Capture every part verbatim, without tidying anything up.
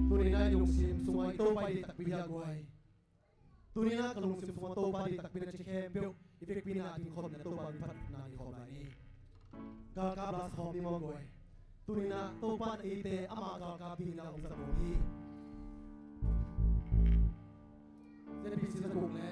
Tuni-in ah i lungsim sungah i Topa i deih takpi hi a guai. Tuni-in ah ka lungsim sungah Topa deih takpi na ci khempeuh i vekpi-in ah dingkhawm in ah Topa min phatna nei khawm lai ni. Galkap la sa khawm ni maw guai. Tuni-in ah Topa in eite ama galkap dingin ah hong zang nuam hi. ZBC za guk le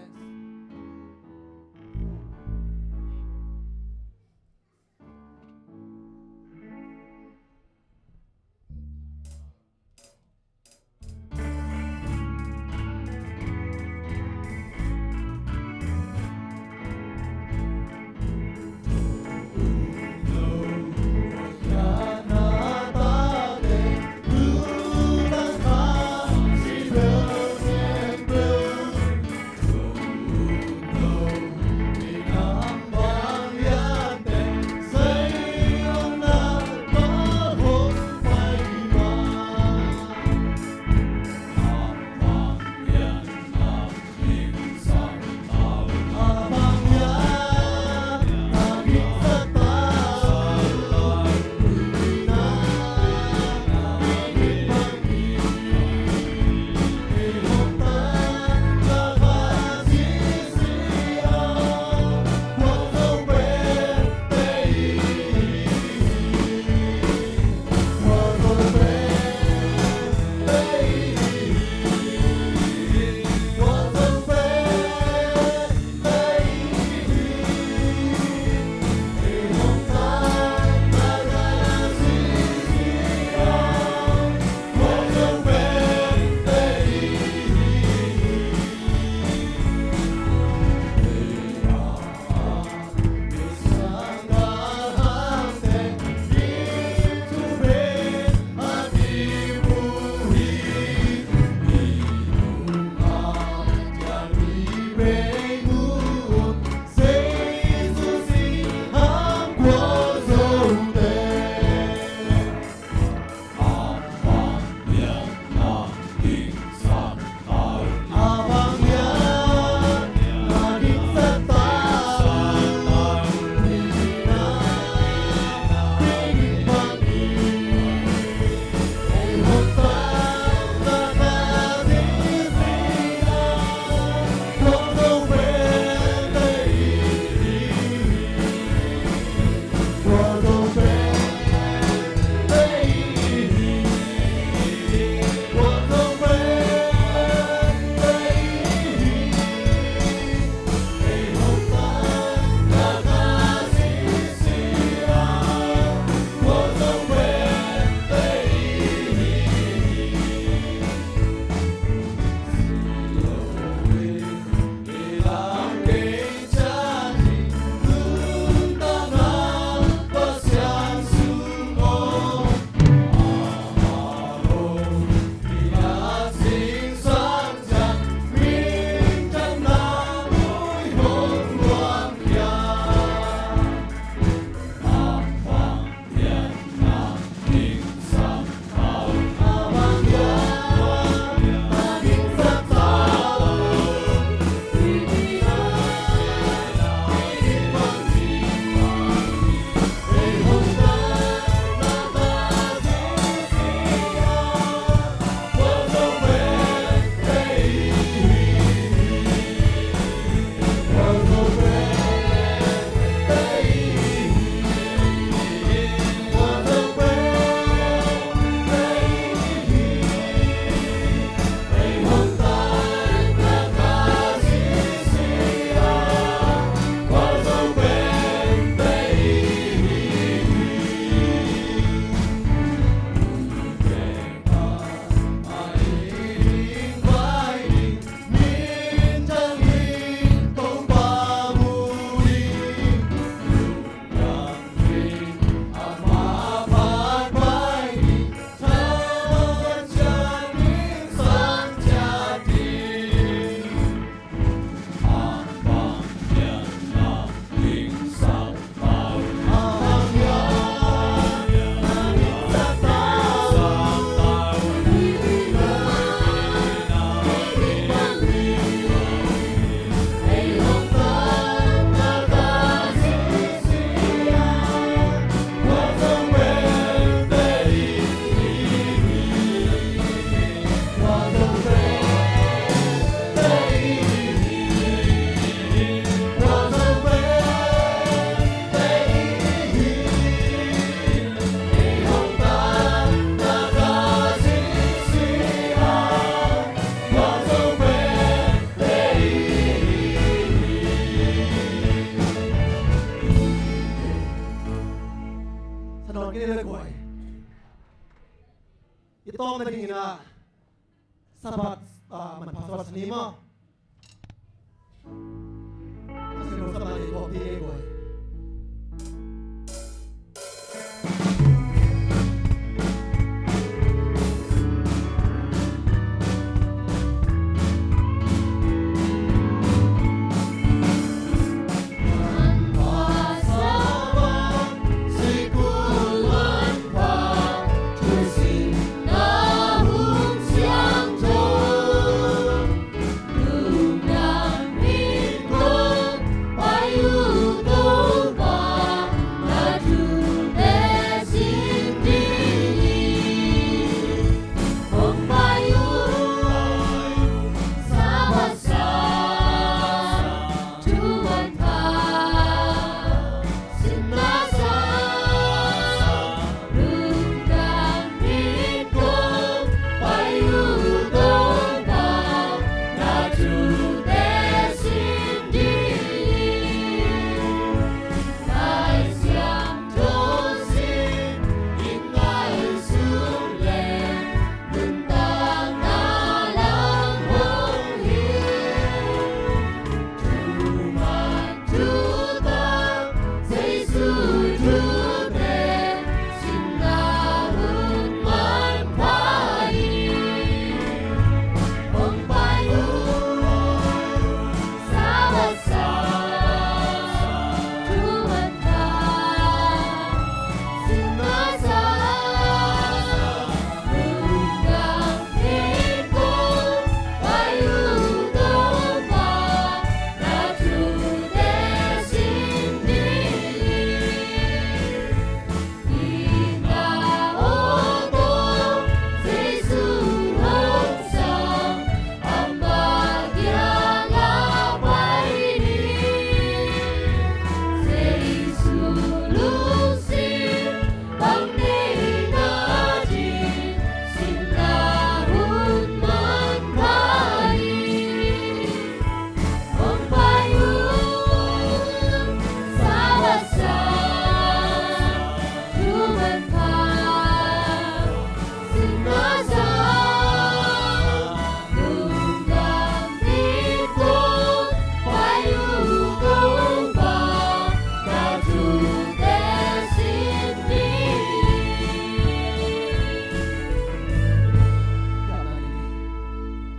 tawm nading in ah Sabbath, ah, manpha Sabbath ni maw? Ka sin lo Sabbath ni tawm ding ei guai.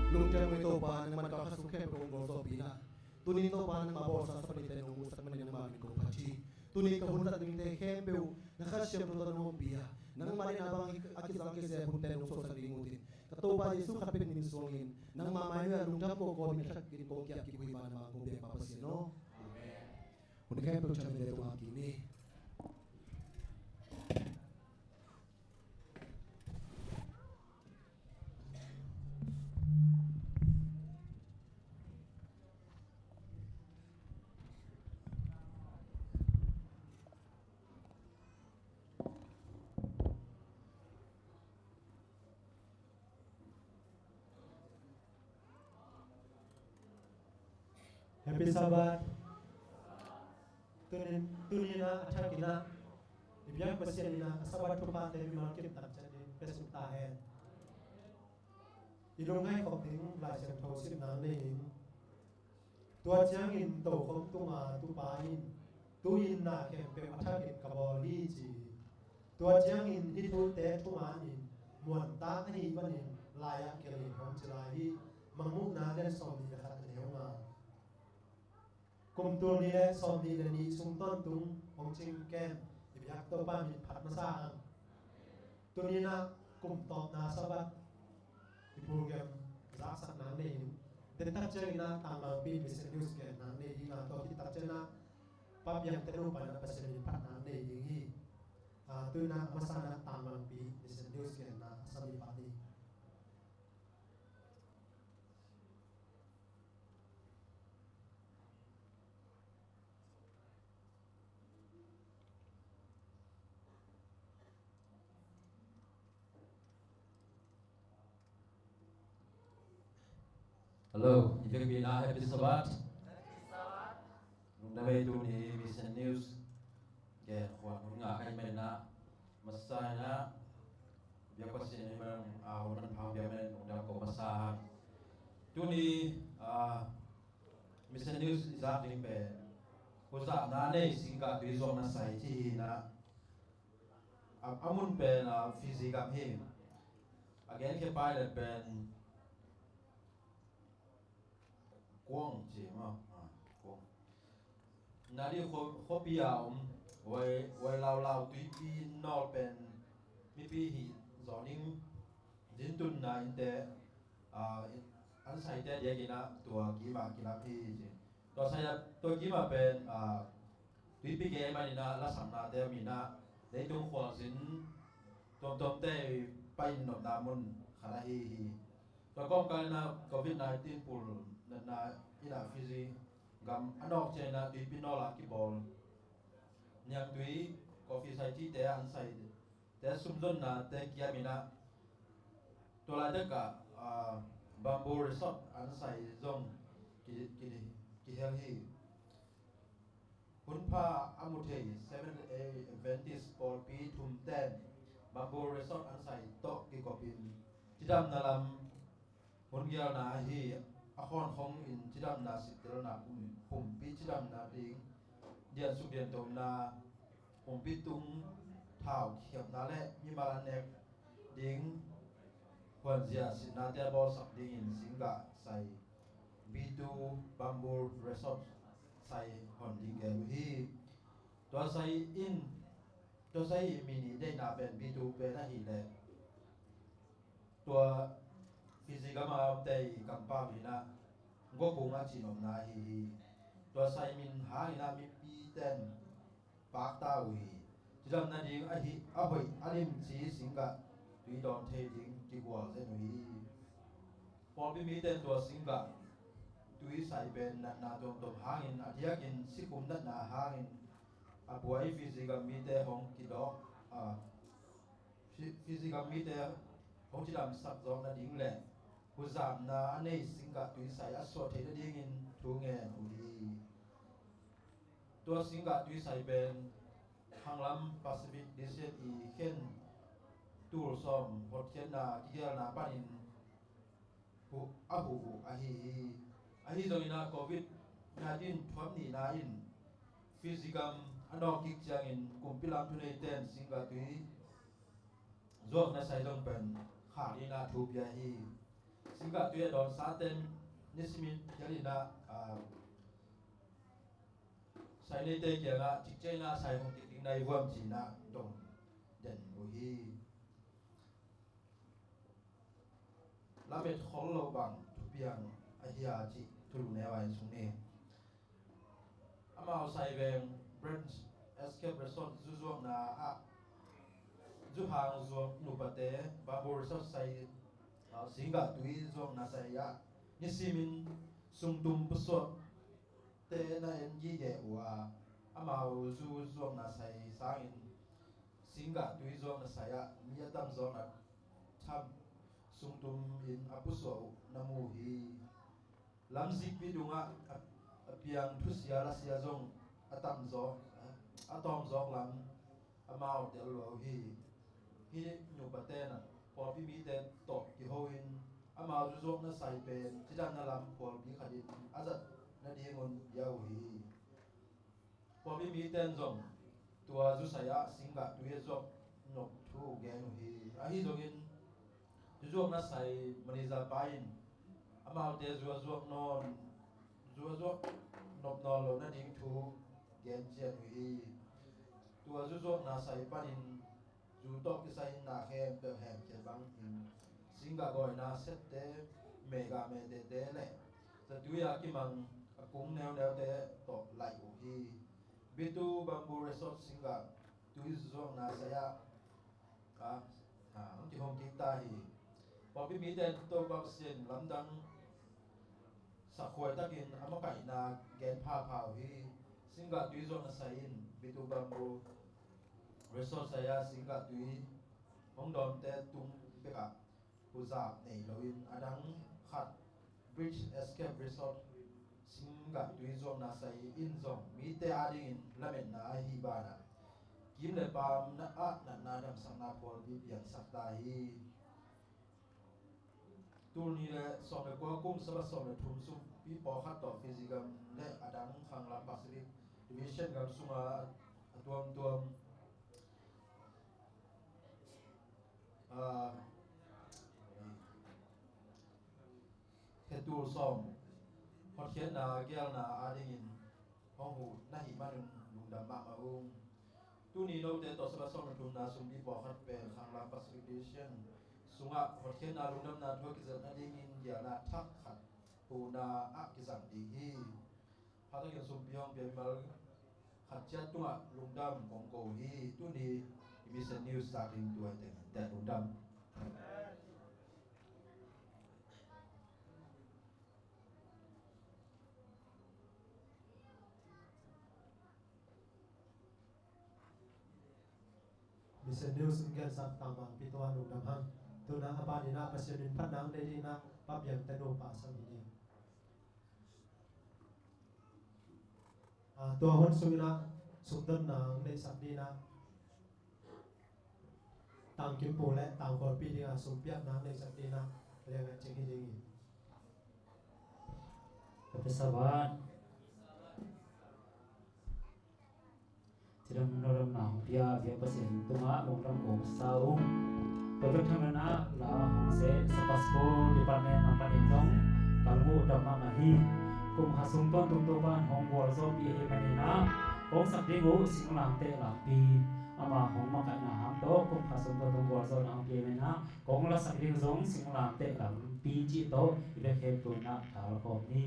Lungdam ei Topa, nangman ka khasuk khempeuh kong gawlzawhpih in ah, tuni in Topa nangmah bawlsa Sabbath nite nong musak manin nangmah min kong phat hi. Tuni ka hun zat dingte khempeuh na Kha Siangtho tawh nong ompih a, nangmah deihna bang a kizang kizek hunte nong suaksak ding ut in, ka Topa Jesuh khat peuh min suangin nangmah mai-ah lungdam kong kawmin a thakin kong kiap kik uh hi, vanah kong biak Pa Pasian aw. Amen. Hun khempeuh thamin le tungah kik ni. Happy Sabbath. Tuni, tuni in ah a thakin ah i biak Pasian in ah a Sabbath thuphate mimal kim tak ciat in pia suk ta hen. I lungngaih khop ding Lai Siangtho simna nei ning. Tua ciangin tokhom tunga tupa in, tu-in na khempeuh a thakin ka bawl hi, ci hi. Tua ciangin hih thute thumanin muantak ahih manin lai-ah gelh in hong ci lai hi. Mangmuhna lian sawmnih le khat, a neu nga. Kum tul nih le sawmnih le nih sung tawntung hong cing ken i biak Topa min phat masa ang. Tuni in ah kum tawpna Sabbath i program zaksak nang nei in, deihtak ciangin ah Tangmangpi Mission News gen nang nei ding a, tua khit tak ciangin ah Pa Piang te nupa in ah Pasian min phat nang nei ding hi. Ah, tu in ah a masa in ah Tangmangpi Mission News genna a sam i pah ni. Hello, i vekpi in ah Happy Sabbath. Lungdam ei, tuni Mission News gen khuan hun ngah ka hih manin ah, masa in ah Biak Pasian in man a hon man phang biak man lungdam ko masa hang. Tuni a Mission News i zak ding pen huzapna nei singgah tui zuakna sai ci hi na. A mun pen a Fiji gam hi. A gen khe pai le pen Kuang ci maw? Ah, Kuang. Nadi khuapi a om, wai laulau tuipi nawl pen mipi hi zawning zintunna innte, ah, an saite diakin ah tua kima kilak hi ci. Tua sai ah, tua kima pen, ah, tuipi kei manin ah lasaknate om in ah leitung khualzin tuamtuamte pai nopna mun khat ahi hi. Tua kawmkal in ah Covid nineteen pul natna in ah Fiji gam a nawk ciangin ah tuipi nawl ah kibawl niangtui, coffee sai cihte an saite sumzonnate kiam in ah tua laitak ah, ah, bamboo resort an sai zong ki, ki, kihel hi. Hunpha a mu thei Seventh Day Adventist pawlpi thumten bamboo resort an sai tawh kikopin cidamna lam hun gialna ahi a khawnkhong in cidamna sittelna pum, pumpi cidamna ding diansuk diantona pumpi tung thau khiapna le mimal an nek ding huanzia sitnate a bawlsak dingin singgah sai B two Bamboo Resort sai hon ding gel uh hi. Tua sai in, tua sai i min i deihna pen B two pen ahih leh tua Fiji gam a omte i kampau in ah Gokung a cih nopna ahi hi. Tua sai min hangin ah mipi ten pakta uh hi. Cidam nading ahi a hoih a limci singgah tui dawn thei ding kigual zen uh hi. Pawlpi mite tua singgah tui sai pen natna tuamtuam hangin a diakin sikhum natna hangin a buai Fiji gam mite hong kidawk a Fi-, Fiji gam mite hong cidamsak zawk nading le huzapna a nei singgah tui sai a suah theih nadingin thu ngen uh hi. Tua singgah tui sai pen khanglam Pacific District i khen tul sawm hotkhiatna kigelna panin hu-, a huh uh ahi hi. Ahi zongin ah Covid nineteen thuam nihna in Fiji gam a nawk kik ciangin kumpi lam thuneiten singgah tui zuakna sai zong pen khak in ah thu pia hi. Singgah tui a dawn saten nisimin khial in ah, ah, sai neite kiangah cikciang in ah sai hong kik ding nai vuam ci in ah dong den uh hi. Lamet khol lo bang thupiang ahi a cih thulu neu a en sung ni. Amau sai veng Branch Escape Resort zu zuakna ah zu hang zuak nupate Bamboo Resort sai, ah, singgah tui zuakna sai ah nisimin sumtum pusuak te na en gige uh a, amau zu zuakna sai sangin singgah tui zuakna sai ah mi a tamzaw na tham sungtum in a pusuah uh na mu hi. Lamzikpi dungah a, a piang thusia lasia zong a tamzaw, a tawmzawk lam amau tel lua uh hi. Hih nupa tenah pawlpi mite tawh kiho in amau zuzuakna sai pen cidamna lam pawlpi khatin a zat nadingun bia uh hi. Pawlpi miten zong tua zusai ah singgah tui a zuak nop thu gen uh hi. Ahi zongin zuzuakna sai manager pa in amaute zu a zuak nawn, zu a zuak nop nawn lo nading thu gen cian uh hi. Tua zuzuakna sai panin zu tawh kisai in na khempeuh hemkhia bangin singgah gawina sette, mega metete le zatui a kimang a kung neuneute tawh laih uh hi. Bitu Bamboo Resort singgah tui zuakna sai ah ka, ha, hong kihong kik ta hi. Pawlpi mite Topa Pasian lamdang sakhuai takin a makaihna gen phapha uh hi. Singgah tui zuakna sai in Bitu Bamboo Resort sai ah singgah tui hong dawnte tung bekah huzap nei loin a dang khat Branch Escape Resort singgah tui zuakna sai in zong mite adingin lametna ahi banah kim le paam na ah natna damsakna phualpi piangsak ta hi. Tul nih le sawm le kua kum Sabbath sawm le thum sumpi pawlkhat tawh Fiji gam le a dang khanglam Pacific Division gam sunga a tuamtuam, ah, khetul sawm hotkhiatna geelna adingin hong huh na hih manin lungdam mahmah ung. Tuni note tawh Sabbath sawm le thumna sumpi pawlkhat pen khanglam Pacific Division sungah hotkhiatna lungdamna thu a kizang nadingin geelna thak khat huhna ah kizang ding hi. Pha takin sumpi hong pia mimal khat ciat tungah lungdam kong ko hi. Tuni i Mission News zak ding tua hi teng, teh lungdam. Mission News in gensak tangmangpi tawh lungdam hang. Tuna a ban in ah Pasian min phatna hong deih ding in ah Pa Piang tanu pa sang hi ding. Ah, tua hun sung in ah sumdonna hong deihsak ding in ah Tangkimpu le Tangkawlpi ding ah sumpiakna hong deihsak ding in ah Liangngat Cing hi ding hi. Ka pia sabat. Cidam nodamna hong pia biak Pasian tungah lungdam kong sa ung. Tua bek tham loin ah la hong seh Sabbath School Department a panin zong ka lung uh dam mahmah hi. Kum khat sung tawntung Topa'n hong gualzawhpih ahih manin ah kong sak ding uh singlamteh lampi, ama hong makaihna hang tawh kum khat sung tawntung gualzawhna hong pia ahih manin ah kong lasak ding uh zong singlamteh lampi cih tawh i bek khempeuh in ah tha la khawm ni.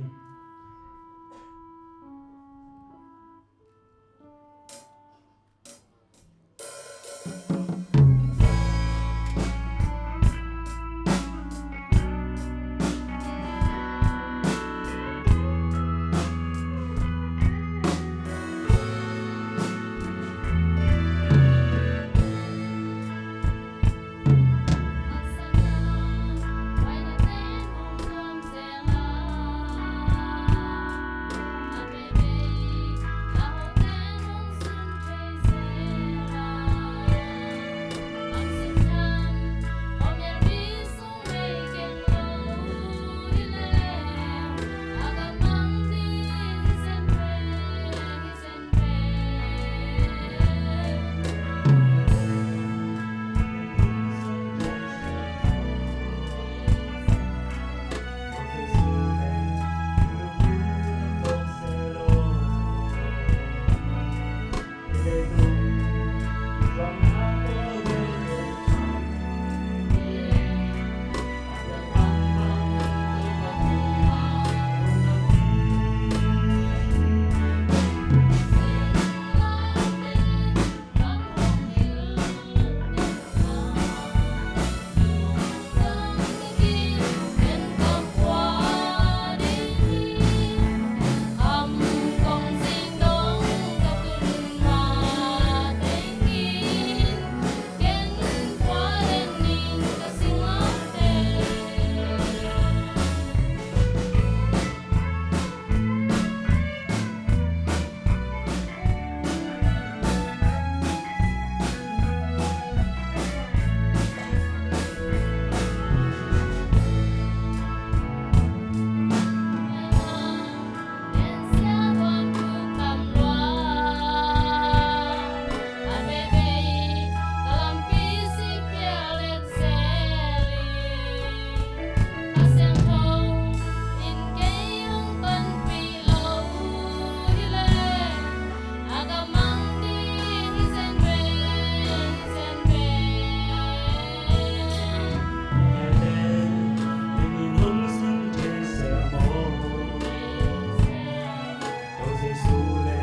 Tua Jesu le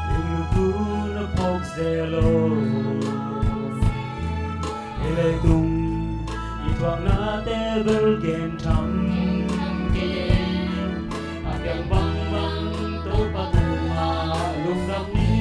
lunglup hun a phawk zel lo. Hih leitung i thuaknate bel gen tham kei, a piang bangbang Topa tungah lungdam ni.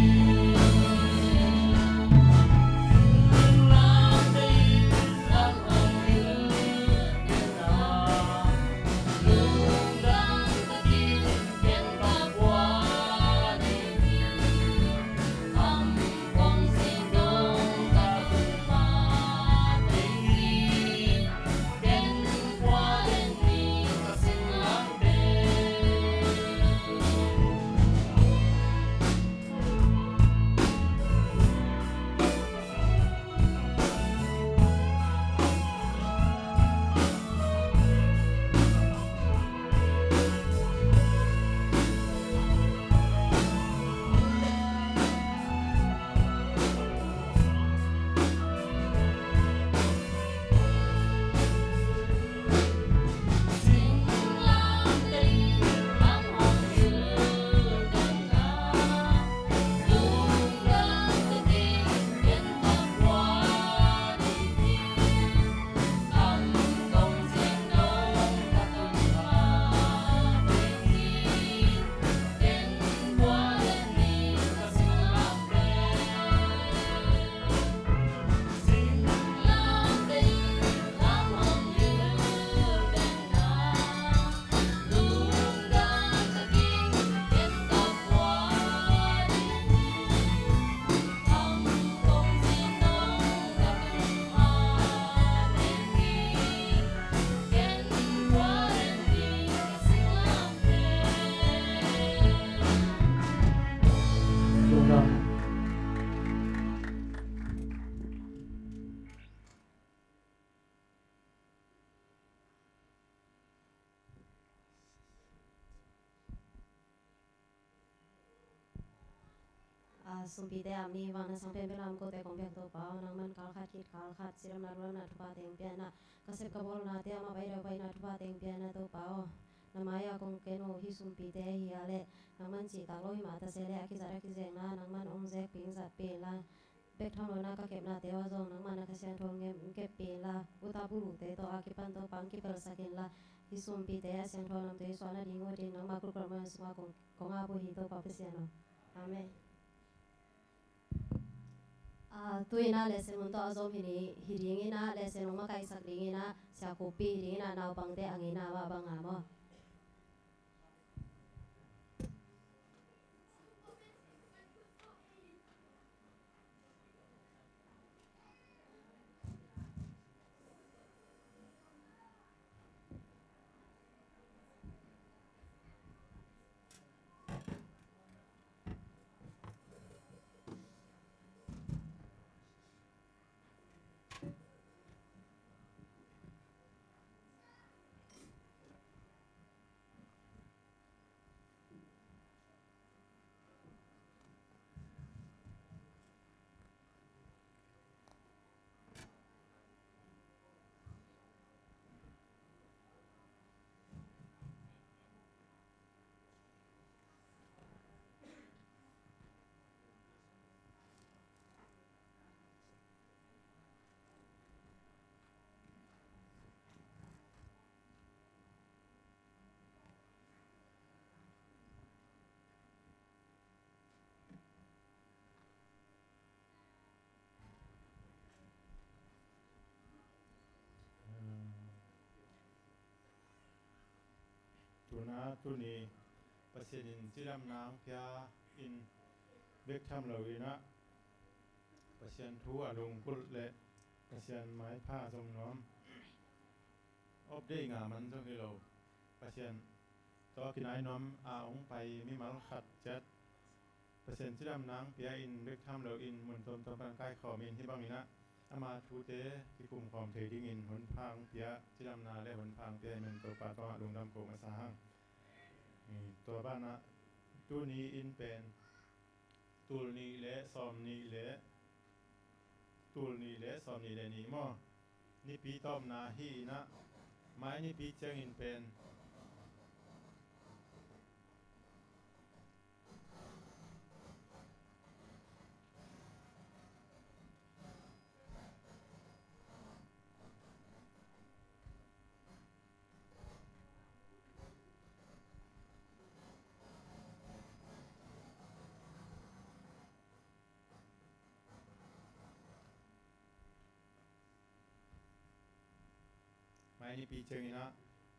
Sumpite apni vang na sang penpen lam kote kong biak Topa aw, nangman kal khat khit kal khat cidamna, lungdamna thupha teng pia in ah, ka sep ka bawlnate ah mah pai deuh pai in ah thupha teng pia in ah Topa aw. Na mai-ah kong ken uh hih sumpite hi a leh nangman cihtak lo hi mah ta se leh a kizat a kizekna nangman hong zekpih hong zatpih in la, bek tham lo in ah ka kepnate uh ah zong nangman na Kha Siangtho hong keppih in la, uta bulute tawh a kipan Topa hong kipelsak in la, hih sumpite a siangtho lamte i suahna ding uh ding nangma kulkul man sungah kong, kong ap uh hi Topa Pasian aw. Amen. Ah, tu-in ah lesson mun tawh a zom hi ni, hi ding in ah lesson hong makaihsak ding in ah Sia Khup Pi hi ding in ah naupangte a ngeina mah bang a maw. Tuna tuni Pasian in cidamna hong pia in bek tham lo in ah Pasian thu a lungkulh le Pasian maipha a zong nuam. Update nga man zong hi lo. Pasian tawh kinai nuam a hong pai mimal khat ciat Pasian cidamna hong pia in bek tham lo in mun tuamtuam pan kaikhawm in hih bangin ah ama thute kikumkhawm thei dingin honpa hong pia, cidamna le honpa hong pia hi man Topa tungah lungdam ko masa hang. Tua banah tuni in pen tul nih le sawm nih le tul nih le sawm nih le nih maw? Nipi tawpna hi in ah mai nipi ciangin pen mai nipi ciangin ah,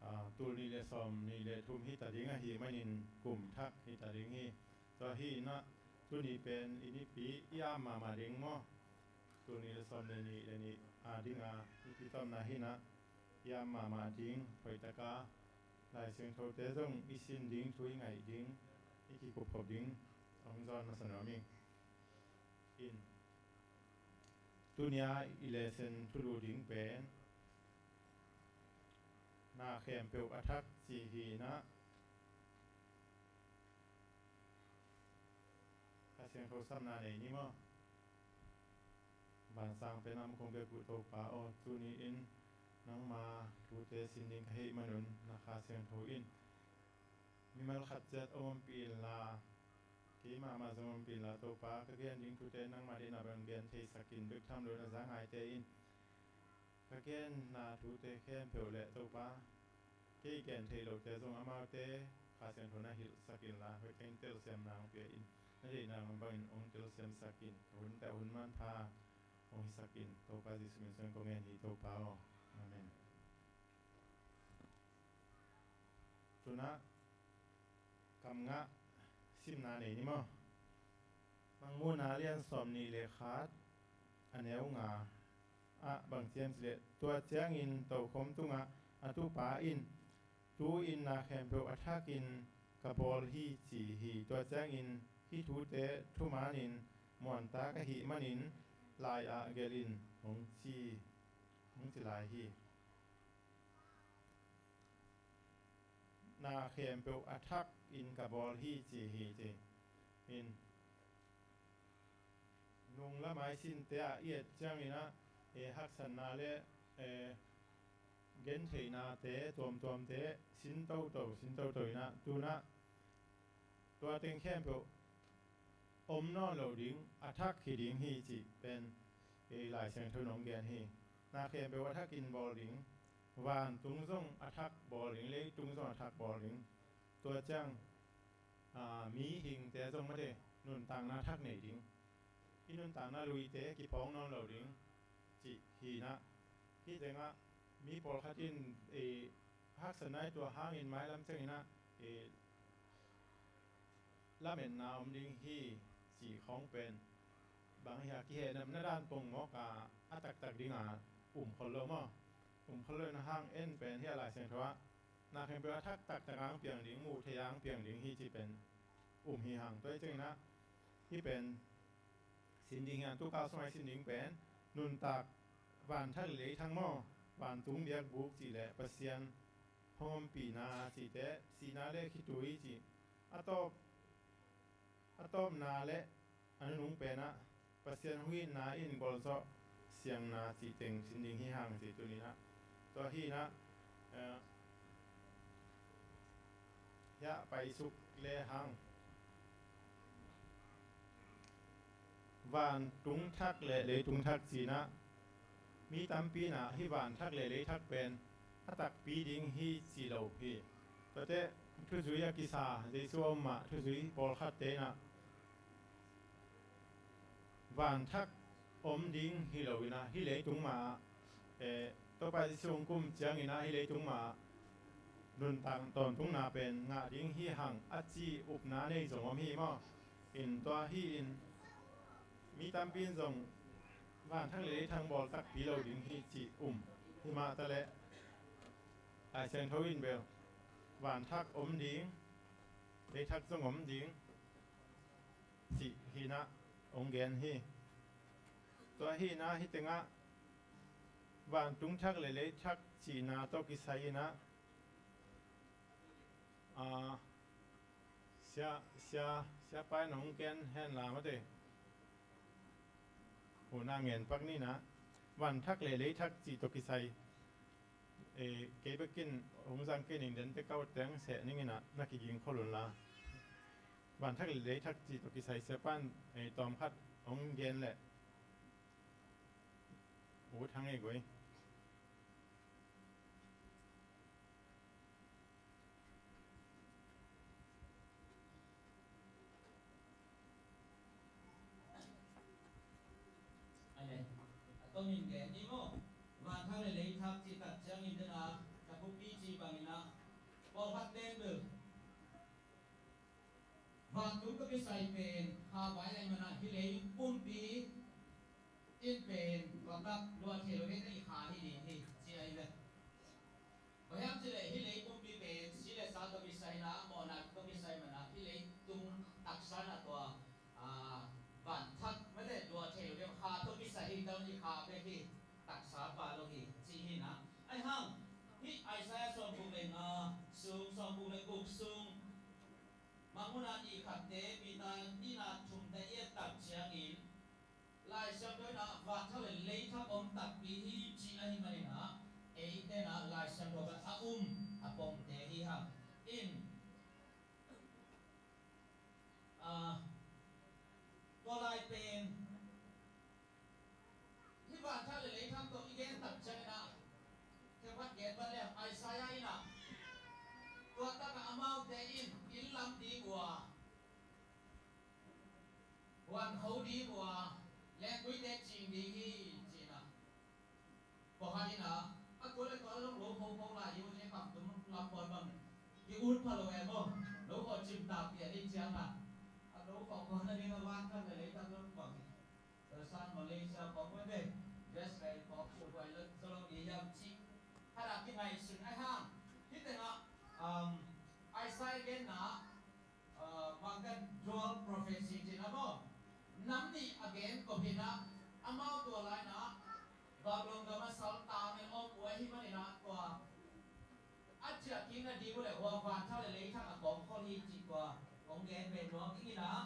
ah, tul nih le sawm nih le thum hi ta ding ahih manin kum thak hi ta ding hi. Tua hi in ah tuni pen i nipi i am mahmah ding maw? Tul nih le sawm le nih le nih a ding a nipi tawpna hi in ah i am mahmah ding, hoihtaka Lai Siangthote zong i sin ding, thu i ngaih ding, i kikuphop ding hong zawn masa nuam ing. In tunia i lesson thulu ding pen na khempeuh a thak ci hi in ah Kha Siangtho samna nei ni maw? Vansang pen a mukong bek uh Topa aw, tuni in nangma thute sin ding ka hih manun na Kha Siangtho in mimal khat ciat om ompih inla, keimah mah zong ompih inla Topa, ka gen ding thute nangma deihna bang gen theisak in, bek tham lo na za ngaite in ka genna thute khempeuh le Topa, kei gen theih lote zong amaute Kha Siangtho na hilhsak inla, hoih tengin telsiamna hong pia in, na deihna bangin hong telsiamsak in, ka hunte hun manpha hong hisak in, Topa Jesuh min suang kong ngen hi Topa aw. Amen. Tunah kam ngah simna nei ni maw? Mangmuhna lian sawm nih le khat a neu nga ah bang ci hiam cih leh, tua ciangin tokhom tungah a tupa in, tu-in na khempeuh a thakin ka bawl hi ci hi. Tua ciangin hih thute thumanin muantak ahih manin lai-ah gelh in hong ci, hong ci lai hi. Na khempeuh a thak in ka bawl hi ci hi ci. In Nung lamai sinte ah i et ciangin ah, eh, haksatna le, eh, gentheihnate tuamtuamte sin toto, sin toto in ah, tu-in ah tua teng khempeuh om nawn lo ding, a thak hi ding hi cih pen, eh, Lai Siangtho in hong gen hi. Na khempeuh a thakin bawl ding, vantung zong a thak bawl ding, leitung zong a thak bawl ding. Tua ciang, ah, mihingte zong mate nuntakna thak nei ding. I nuntakna luite kiphawng nawn lo ding cih hi-in ah, hih tengah mi pawlkhat in, eh, haksatna i tuah hangin mailam ciangin ah, eh, lametna om ding hi cih khawng pen bang hiam, kihehnepna dan pongmawk a, a taktak ding a um khol lo maw? Um khol lo in ah, hang en pen hiah Lai Siangtho ah na khempeuh a thak taktak a hong piang ding, muh theih a hong piang ding hi cih pen um hi hang. Tua hi ciangin ah hih pen sin ding hi hang. Tu kal sungah i sin ding pen nuntak, vanthak le leithak maw, vantung biakbuk cih le Pasian hong ompihna cihte, sihna le khitui cih, a tawp, a tawpna le a nunung pen ah Pasian hong itna in gualzawh siangna cih teng sin ding hi hang cih tuni-in ah. Tua hi-in ah, eh, hiah paisuk le hang. Vantung thak le leitung thak ci-in ah, mi tampi in ah hih vanthak le leithak pen a takpi ding hi ci lo hi. Tuate thuzui a kisa, Jesu a om mah thuzui pawlkhatte in ah vanthak om ding hi lo-in ah, hih leitung mah ah, eh, Topa Jesu hong kum ciangin ah hih leitung mah ah nuntak tawntungna pen ngah ding hi hang a ci upna nei zong om hi maw? In tua hi-in mi tampi in zong vanthak le leithak bawl takpi lo ding hi cih um. Hi mah taleh Lai Siangtho in bel vanthak om ding, leithak zong om ding cih hi-in ah hong gen hi. Tua hi-in ah hih tengah vantung thak le leithak cihna tawh kisai-in ah, ah, sia, sia, siapa in hong gen hen la mate. Huna ngen pak ni-in ah, vanthak le leithak cih tawh kisai, eh, kei bekin hong zang kei ning, den te kau teng seh ning in ah na kiging khol un la. Vanthak le leithak cih tawh kisai siapa in, eh, tawmkhat hong gen leh ut hang ei guai. Ahi le, a tomin gen ni maw? Vanthak le leithak cih tak ciangin den a, a thupi cih bangin ah, pawlkhat ten bel vantung tawh kisai pen kha vai ahih manin ah hih lei pumpi in pen vakak luah thei lo ding a, i kha hi ding hi ci ahi ve. Bang hiam cih leh hih lei pumpi pen si le sa tawh kisai in ah, mawhna tawh kisai manin ah hih leitung taksa in ah tua, ah, vanthak mate luah thei lo ding, kha tawh kisai hi, tua i kha bek hi, taksa pha lo hi ci hi-in ah. Ahi hang hih Isaiah sawmguk le nga sung, sawmguk le guk sung, Mangmuhna nih khatte, Peter nihna thumte i et tak ciangin, Lai Siangtho in ah vanthak le leithak om takpi hi ci ahih manin ah, eite in ah Lai Siangtho pen a um a pongte hi hang. In, ah, tua lai pen hih vanthak le leithak tawh i gen tak ciangin ah, khepat gen vat leng Isaiah in ah, tua takah amaute in inn lam ding uh a, huan kho ding uh a, lengkuite cing ding hi ci-in ah. Pawlkhat in ah, a tua le tua lo, lo kho kho lai hi uh, ci, kam tum lam pawl bang ki ut pha lo e maw, lo kho cim takpi a ding ciang a, a lo kho kho na ding a vanthak le leithak lo bang hi. San Malaysia khawng pen ve, dress kai khawng pu huai lo, zo lo ding hiam cih khat a kingaihsun ahi hang. Hih tengah, um, Isaiah genna, uh, bang kan dual prophecy cih na maw? Nam nih a gen kop hi-in ah, amau tua lai-in ah Babylon gam ah saltang in om uh ahih manin ah tua a ciah kik nading uh leh hua vanthak le leithak a kawmkhol hi cih tua hong gen ve nuam ing in ah,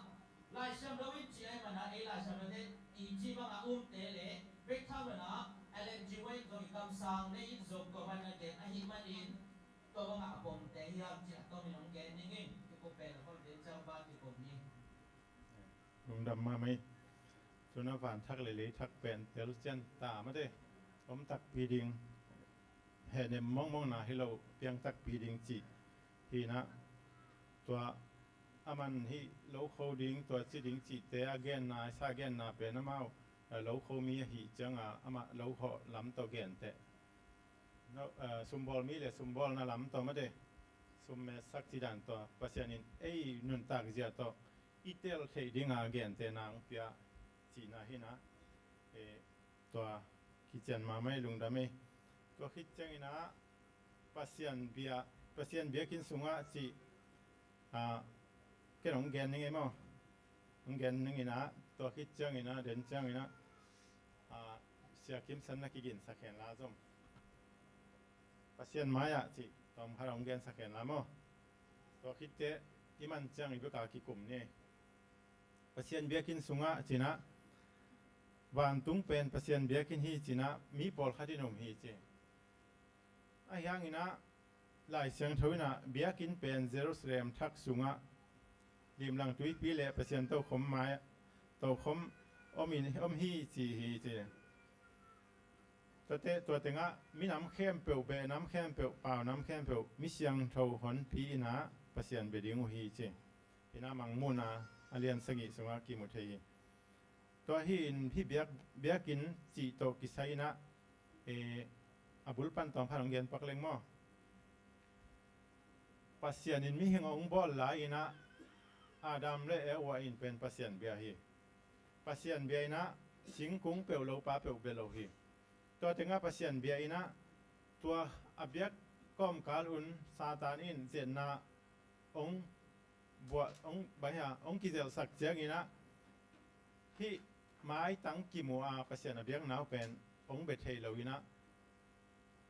Lai Siangtho in ci ahih manin ah, ei Lai Siangtho te I ci bangah umte le bek thamana Ellen G. White zong i kamsang nei in zong tua bangah gen ahih manin tua bangah a pomte hiam ci a tomin hong gen ningin kikup pen a hol den ciang ba kikup ni. Lungdam mahmah hi. Tuna van thak le lei thak pen tel cian ta mate om takpi ding, hehnem mongmong na hi lo piang takpi ding cih hi na. Tua a man hih lo kho ding, tua ci ding cihte a genna, a sa genna pen amau, eh, lo kho mi ahih cianga amah lo hawh lam tawh genteh. No, eh, sumbawl mi le sumbawlna lam tawh mate, sum metsak ci dan tawh Pasian in ei nuntak zia tawh i tel theih dinga gentehna hong pia cihna hi na. Eh, tua kician mahmah hi, lungdam hi. Tua khit ciangin ah Pasian bia, Pasian biakinn sungah cih, ah, ken hong gen ning ei maw? Hong gen ning in ah, tua khit ciangin ah, den ciangin ah, ah, Sia Kim San na kiginsak hen la zom. Pasian mai-ah cih tawm khat hong gensak hen la maw? Tua khitteh i man ciang i beka kikum ni. Pasian biakinn sungah cinah, vantung pen Pasian biakinn hi cinah, mi pawlkhat in um hi ci. Ahi hanginah Lai Siangtho inah biakinn pen Jerusalem thak sungah limlang tuipi le Pasian tokhom mai, tokhom om in, om hi ci hi ci. Tuate, tua tengah minam khempeuh, behnam khempeuh, paunam khempeuh mi siangtho honpi inah Pasian bia ding uh hi ci. Inah Mangmuhna a lian sagih sungah kimu thei hi. Tua hi in hih biak, biakinn cih tawh kisai inah, eh, a bulpan tawm khat hong gen pak leng maw? Pasian in mihing hong bawl lai inah Adam le Eva in pen Pasian bia hi. Pasian bia inah singkung peuh lopa peuh bia lo hi. Tua tengah Pasian bia inah tua a biak kawmkal un Satan in zetna hong buah, hong, bang hia, hong kizelhsak cianginah hih maitang kimu a Pasian a biakna uh pen hong bia thei lo inah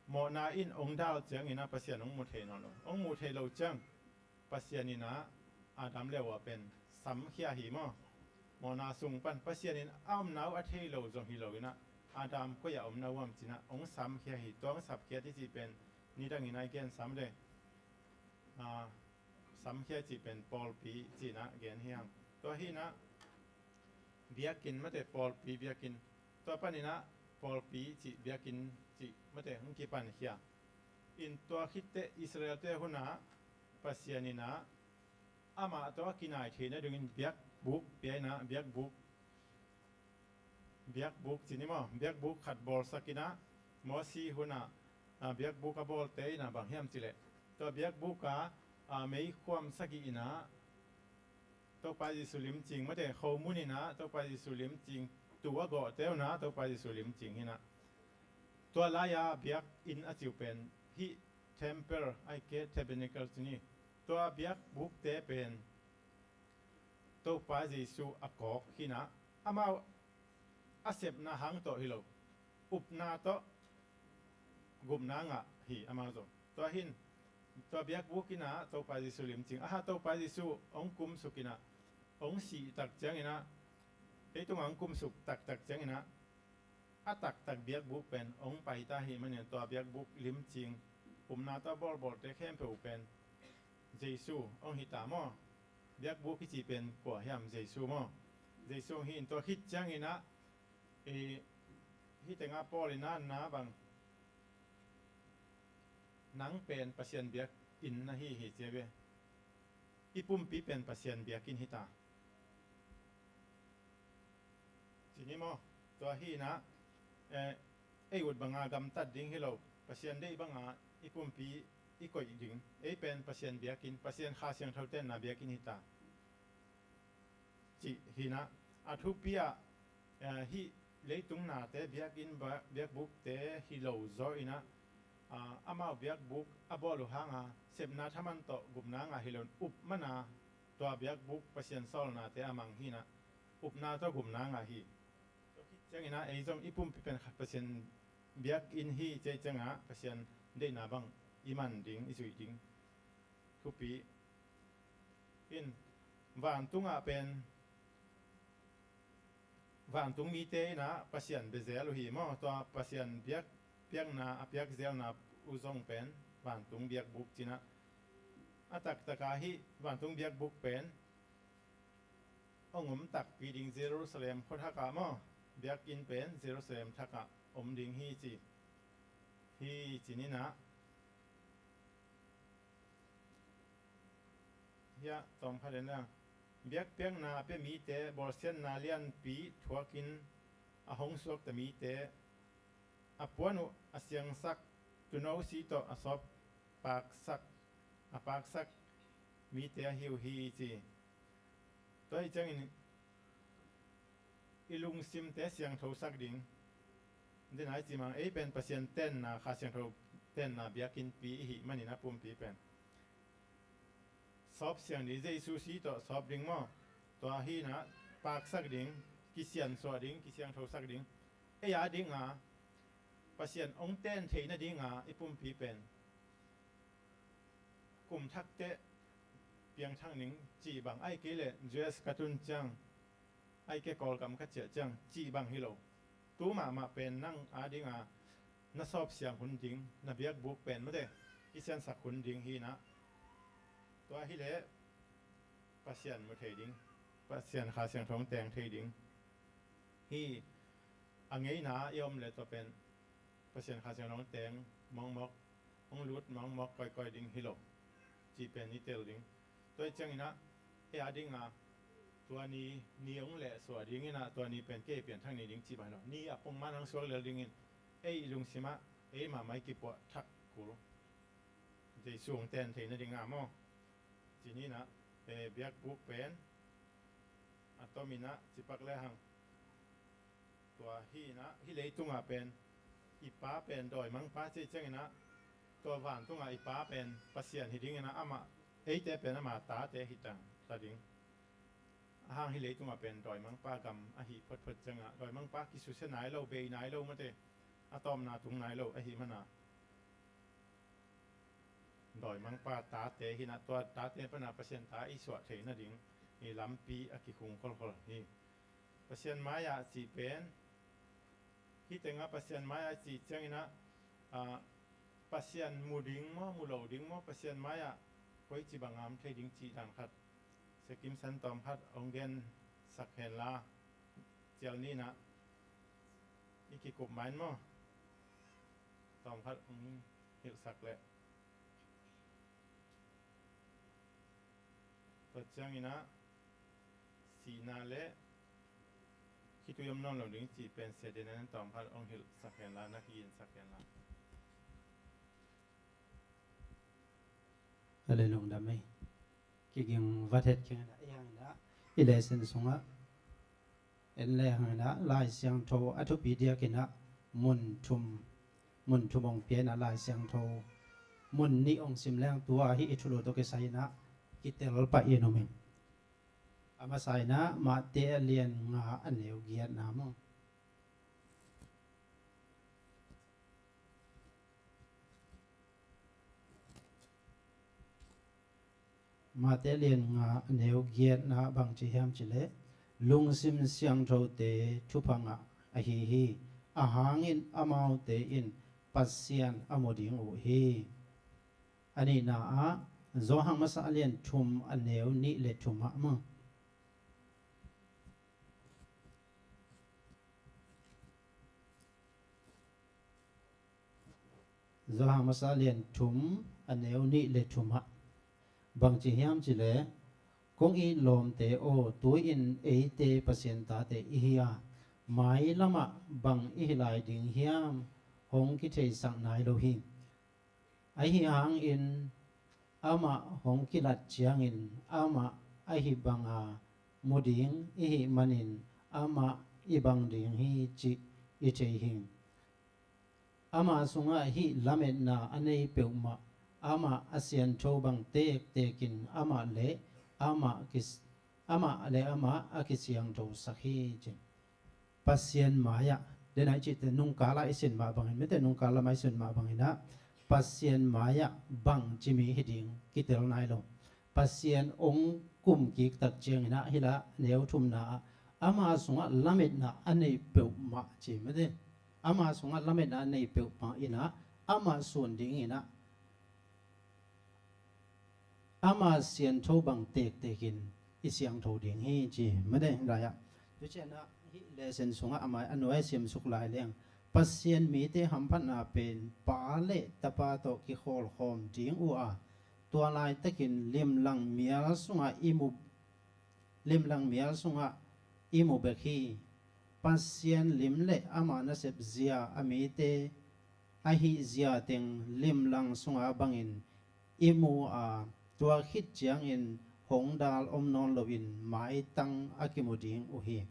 mawhna in hong dal cianginah Pasian hong mu thei nawn lo. Hong mu thei lo ciang Pasian inah Adam le Eva pen samkhia hi maw? Mawhna sung pan Pasian in a omna uh a thei lo zong hi lo inah Adam koi-ah omna uh am cinah hong samkhia hi. Tua hong sapkhia i cih pen nidang inah i gen sam le, ah, samkhia cih pen pawlpi cinah gen hi hang. Tua hi inah biakinn mate, pawlpi biakinn. Tua paninah pawlpi cih biakinn cih mate hong kipankhia. In tua khitteh Israelte hunah Pasian inah amah tawh a kinai theih nadingin biakbuk pia inah, biakbuk, biakbuk ci ni maw, biakbuk khat bawlsak inah Mosi hunah, ah, biakbuk a bawlte inah bang hiam cileh tua biakbuk a, ah, meikhuam sagih inah Topa Jesu limcing mate, khomun inah Topa Jesu limcing, tuu a gawhte unah Topa Jesu limcing hinah. Tua lai-a biakinn a ciu pen hih temple, ahih kei leh tabernacle ci ni. Tua biakbukte pen Topa Jesu a kawk hinah, amau a sepna hang tawh hi lo, upna tawh gupna ngah hi amau zong. Tua hin tua biakbuk inah Topa Jesu limcing, aha, Topa Jesu hong kumsuk inah, hong sih tak cianginah, leitungah hong kumsuk taktak cianginah a taktak biakbuk pen hong paita ahih manin tua biakbuk limcing, upna tawh bawlbawlte khempeuh pen Jesu hong hita maw? Biakbuk i cih pen kua hiam? Jesu maw? Jesu hong hi in tua khit cianginah, i, hih tengah Paul inah na bang, nang pen Pasian biakinn na hi hi cia ve. I pumpi pen Pasian biakinn hita. Ci ni maw? Tua hi inah, eh, ei ut banga gamtat ding hi lo. Pasian deih banga i pumpi i koih ding. Ei pen Pasian biakinn, Pasian Kha Siangtho tenna biakinn hita. Cih hi inah, a thupi ah, eh, hih leitung nate biakinn ba-, biakbukte hi lo zaw inah, ah, amau biakbuk a bawl uh hanga sepna thaman tawh gupna ngah hi lo in, up mana tua biakbuk Pasian sawlnate a mang hi inah upna tawh gupna ngah hi. Tua khit cianginah ei zong i pumpi pen khat Pasian biakinn hi cei ciangah Pasian deihna bang i man ding, i zuih ding thupi in, vantungah pen vantung mite in ah Pasian bia zel uh hi maw. Tua Pasian biak, biakna a piak zelna uh zong pen vantung biakbuk ci-in ah, a taktaka hih vantung biakbuk pen hong om takpi ding Jerusalem khua thak ah maw, biakinn pen Jerusalem thak ah om ding hi ci. Hih ci-in ah, hiah tawmkhat en lang. Biakpiakna a pia mite bawlsiatna lianpi thuakin a hong suakta mite, a puan uh a siangsak tuuno si tawh a sawp paksak, a paksak mite ahi uh hi ci. Tua hi ciangin i lungsimte siangthosak ding. Denai cimang ei pen Pasian tenna, Kha Siangtho tenna biakinnpi i hih manin a pumpi pen sawp siang ding, Jesu si tawh sawp ding maw. Tua hi-in ah paksak ding, kisiansuah ding, kisiangthosak ding. Ei a dinga Pasian hong ten theih nadinga i pumpi pen kum thak teh piangthak ning cih bang, ahih kei leh U S ka tun ciang, ahih kei leh Kawlgam ka ciah ciang cih bang hi lo. Tu mahmah pen nang a dinga na sawp siang hun ding, na biakbuk pen mate kisiansak hun ding hi-in ah, tua hi leh Pasian mu thei ding, Pasian Kha Siangtho hong teng thei ding hi. A ngeina i om leh tua pen Pasian Kha Siangtho hong teng mawkmawk, hong lut mawkmawk kawikawi ding hi lo cih pen i tel ding. Tua hi ciangin ah ei a dinga tua ni, ni hong lehsuah dingin ah tua ni pen kei pianthak ni ding cih bang hi lo. Ni a pongman hong suak lel dingin ei i lungsim ah ei mahmah i kipuah thak kul, Jesu hong ten theih nadinga maw. Ci-in ah, eh, biakbuk pen a tomin ah cipak lehang, tua hi-in ah hih leitungah pen i Pa pen dawimangpa ci ciangin ah, tua vantunga i Pa pen Pasian hi dingin ah amah, eite pen ama tate hi ta ding. A hang hih leitungah pen dawimangpa gam ahih photphot ciangah dawimangpa kisusia nai lo, bei nai lo mate, a tawpna tung nai lo ahih mana dawimangpa tate hi-in ah, tua tate pana Pasian ta i suah theih nading i lampi a kikhung kholkhol hi. Pasian mai-ah cih pen, hih tengah Pasian mai-ah cih ciangin ah, ah, Pasian mu ding maw, mu lo ding maw, Pasian mai-ah koici bang a om thei ding cih dan khat Sia Kim San tawmkhat hong gensak henla, cial ni-in ah i kikup mai-in maw, tawmkhat hong hilhsak leh. Tua ciangin ah sihna le khitui om nawn lo ding cih pen Sia Daniel tawmkhat hong hilhsak henla, na ki-insak henla. A le lungdam ei. Kiging vat het keng inah, i hang inah i lesson sungah en le hang inah Lai Siangtho a thupi diak inah mun thum, mun thum hong pia inah Lai Siangtho mun nih hong sim leng tua hih i thulu tawh kisai inah kitel pah in om ing. A masa inah Matthai a lian nga a neu giatna maw. Matthai lian nga neu giatna bangci hiam cileh, lungsim siangthote thupha ngah ahi hi. A hangin amaute in Pasian a mu ding uh hi. A nihna ah Johan masa a lian thum a neu nih le thum ah maw. Johan masa lian thum a neu nih le thum ah bangci hiam cileh, kong it lawmte aw, tu-in eite Pasian tate i hi a, mailamah bang i hi lai ding hiam hong kitheisak nai lo hi. Ahi hangin amah hong kilat ciangin amah ahi banga mu ding i hih manin amah i bang ding hi cih i thei hi. Amah sungah hih lametna a nei peuhmah, amah a siangtho bang tektekin amah le amah kis-, amah le amah a kisiangthosak hi ci. Pasian mai-ah, denai cihte nungkal ah i sin mah bangin, mite nungkal lamah i sin mah bangin ah, Pasian mai-ah bangci mi hi ding kitel nai lo. Pasian hong kum kik tak ciangin ah hih lah neu thumna ah Ama sungah lametna a nei peuhmah ci mate. Ama sungah lametna a nei peuhmah inah, ama sun dinginah, ama siangtho bang tektekin i siangtho ding hi ci mate. Lai-ah tucianah hih lesson sungah amah a nuai simsuk lai leng, Pasian mite hamphatna pen Pa le Tapa tawh kikhawlkhawm ding uh a, tua laitakin limlang mial sungah i mu limlang mial sungah i mu bek hi. Pasian lim le ama nasep zia a mite ahi zia teng limlang sunga bangin i mu a, tua khit ciangin hong dal om nawn loin maitang a kimu ding uh hi.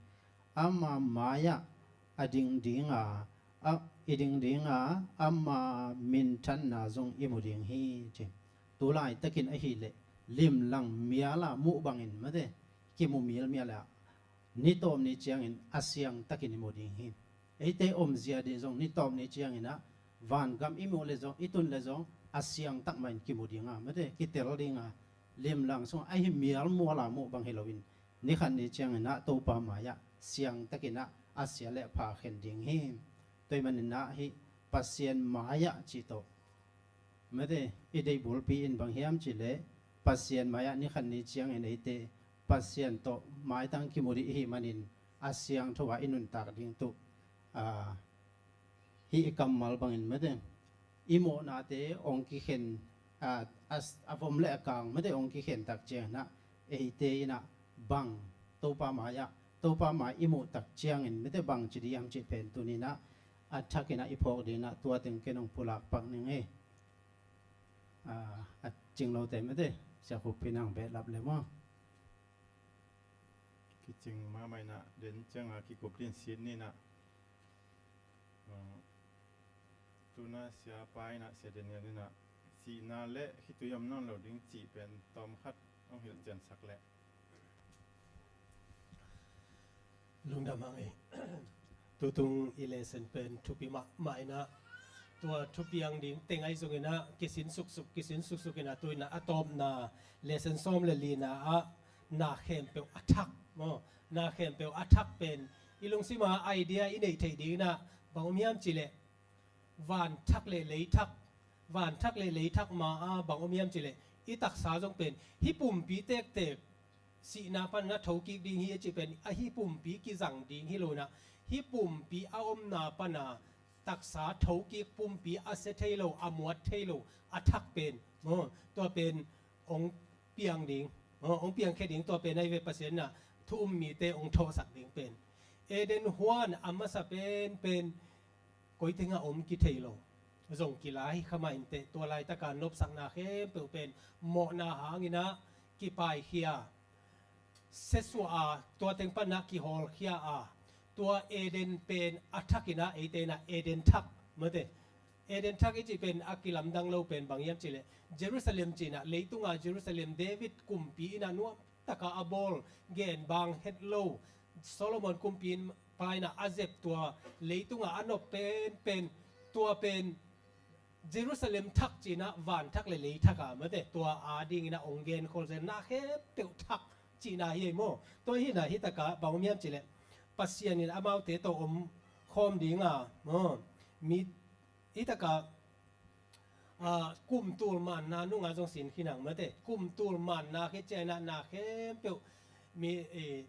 Ama mai-ah a ding dinga, a, i ding dinga, ama minthanna zong i mu ding hi ci. Tu laitakin ahileh limlang miala muh bangin mate, kimu mialmial a, ni tawp ni ciangin a siangtakin i mu ding hi. Eite omzia dih zong ni tawp ni cianginah vangam i muh le zong, i tun le zong a siangtak mahin kimu dinga mate, kitel dinga, limlang sungah ahi mialmuala muh bang hi loin ni khat ni cianginah Topa mai-ah siangtakinah a sia le pha khen ding hi. Tua ahih maninah hih Pasian mai-ah cih tawh mate, i deih bulpi in bang hiam cihleh Pasian mai-ah ni khat ni ciangin eite Pasian tawh maitang kimu dih ihih manin a siangtho a i nuntak ding tuh, a, hih i kammal bangin mate, i mawhnate hong kikhen, a, a, a vom le a kang mate hong kikhen tak cianginah eite inah bang Topa mai-ah, Topa mai i muh tak ciangin mate bang ci dih hiam cih pen tuninah a thakinah i phawk dinginah tua teng ken hong pulak pak ning ei. A, a cing lote mate, Sia Khup Pi nang behlap le maw? Kicing mahmah inah den cianga kikup din sit ninah, a, tuna siapa inah Sia Daniel inah sihna le khitui om nawn lo ding cih pen tawmkhat hong hilh ciansak leh. Lungdam hang ei. Tutung i lesson pen thupi mahmah inah, tua thupiang ding teng ahi zonginah kisin suksuk, kisin suksuk inah tu inah a tawpna lesson sawm le lina ah na khempeuh a thak maw, na khempeuh a thak pen i lungsima idea i neih theih dinginah bang om hiam cihleh, vanthak le leithak, vanthak le leithak ma-a bang om hiam cihleh i taksa zong pen hih pumpi tektek sihna pana thokik ding hi a cih pen a hih pumpi kizang ding hi lo inah, hih pumpi a omna pana taksa thokik pumpi a sia thei lo, a muat thei lo, a thak pen maw, tua pen hong piang ding, hong piangkhia ding, tua pen ahi ve Pasian inah thu um mite hong thawhsak ding pen. Eden huan a masa penpen koi tengah om kithei lo, zong kila hi kha mah inteh, tua laitaka nopsakna khempeuh pen mawhna hanginah kipaikhia, sesuah a, tua teng panah kihawlkhia a, tua Eden pen a thakinah eite inah Eden thak mate. Eden thak i cih pen a kilamdang lo pen bang hiam cihleh Jerusalem cinah, leitunga Jerusalem David kumpi inah nuamtaka a bawl, genbang het lo, Solomon kumpi in pa inah a zep tua leitunga a nop penpen, tua pen Jerusalem thak cinah vanthak le leithak a mate, tua a dinginah hong genkhol zen, na khempeuh thak cihna hi ei maw. Tua hinah hitakah bang om hiam cihleh Pasian in amaute tawh om khawm dinga maw, mi hitakah, a, kumtul manna nunga zong sin khinang mate, kumtul manna khit cianginah na khempeuh mi, e,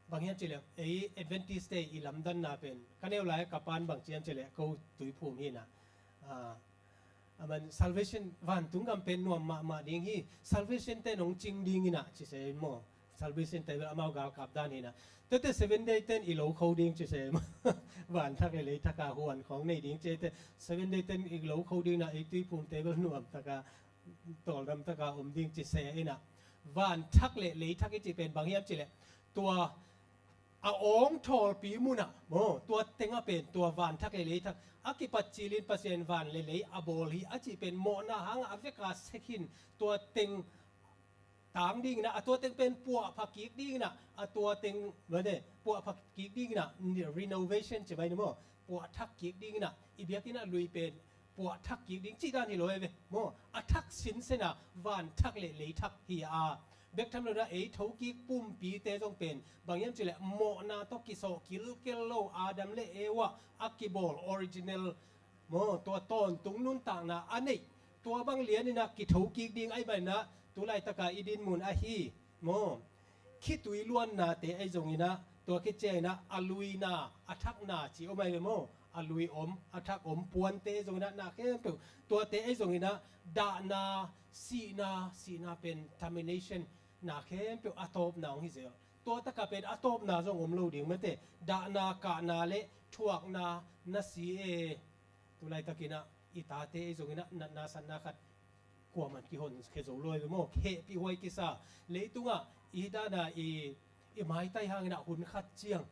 bang hiam cihleh ei Adventist te i lamdanna pen ka neu lai ka pan bang ci hiam cihleh ko Tuiphum hinah, a, aman salvation vantung gam pen nuam mahmah ding hi, salvation te nong cing dinginah ci se maw. Salvation te bel amau galkap dan hinah, tete Seven Day ten i lo kho ding ci se maw. Vanthak le leithaka huan khawng nei ding ci te, Seven Day ten i lo kho dinginah ei Tuiphum te bel nuamtaka tawldamtaka om ding ci se inah, vanthak le leithak i cih pen bang hiam cihleh tua a awng thawlpi munah maw, tua tengah pen tua vanthak le leithak a kipat cilin Pasian van le lei a bawl hi a cih pen mawhna hangah a veka sekhin tua teng tang dinginah, a tua teng pen puahpha kik dinginah, a tua teng mane puahpha kik dinginah, renovation ci mai ni maw, puahthak kik dinginah, i biakinn ah lui pen puahthak kik ding cih dan hi lo e ve maw. A thak sinsena vanthak le leithak hi a, Bek tham lo na ei thokik pumpite zong pen bang hiam cih leh mawhna tawh kisawh kilkel lo Adam le Eva a kibawl original maw, tua tawntung nuntakna a neih, tua bang lianin ah kithokik ding ahih manin ah tu laitaka i dinmun ahi maw, khitui luannate ahi zongin ah, tua khit ciangin ah a luina, a thakna cih om ahi ve maw, a lui om, a thak om puante zongin ah na khempeuh, tuate ahi zongin ah dahna, sihna, sihna pen termination, na khempeuh a tawpna hong hi zel. Tua taka pen a tawpna zong om lo ding mate, dahna, kahna le thuakna, na si e. Tu laitakin ah i tate ahi zongin ah natna satna khat kuaman kihonkhia zo lo ahi ve maw, hehpih huai kisa. Leitungah i hi dana i, i maitai hangin ah hun khat ciang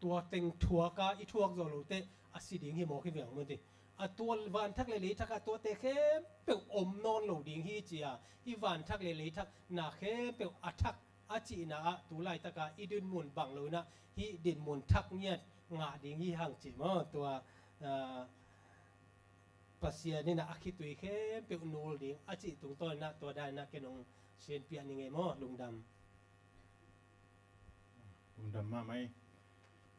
tua teng thuaka i thuak zo lote a si ding hi mawk hi veng maw ti. A tua vanthak le leithak ah tuate khempeuh om nawn lo ding hi ci a, i vanthak le leithak na khempeuh a thak a cihna ah tu laitaka i dinmun bang lo in ah hih dinmun thak ngiat ngah ding hi hang ci maw. Tua, ah, Pasian in ah a khitui khempeuh nul ding a cih tungtawn in ah tua dan in ah ken hong sianpiah ni ngei maw. Lungdam. Lungdam mahmah ei.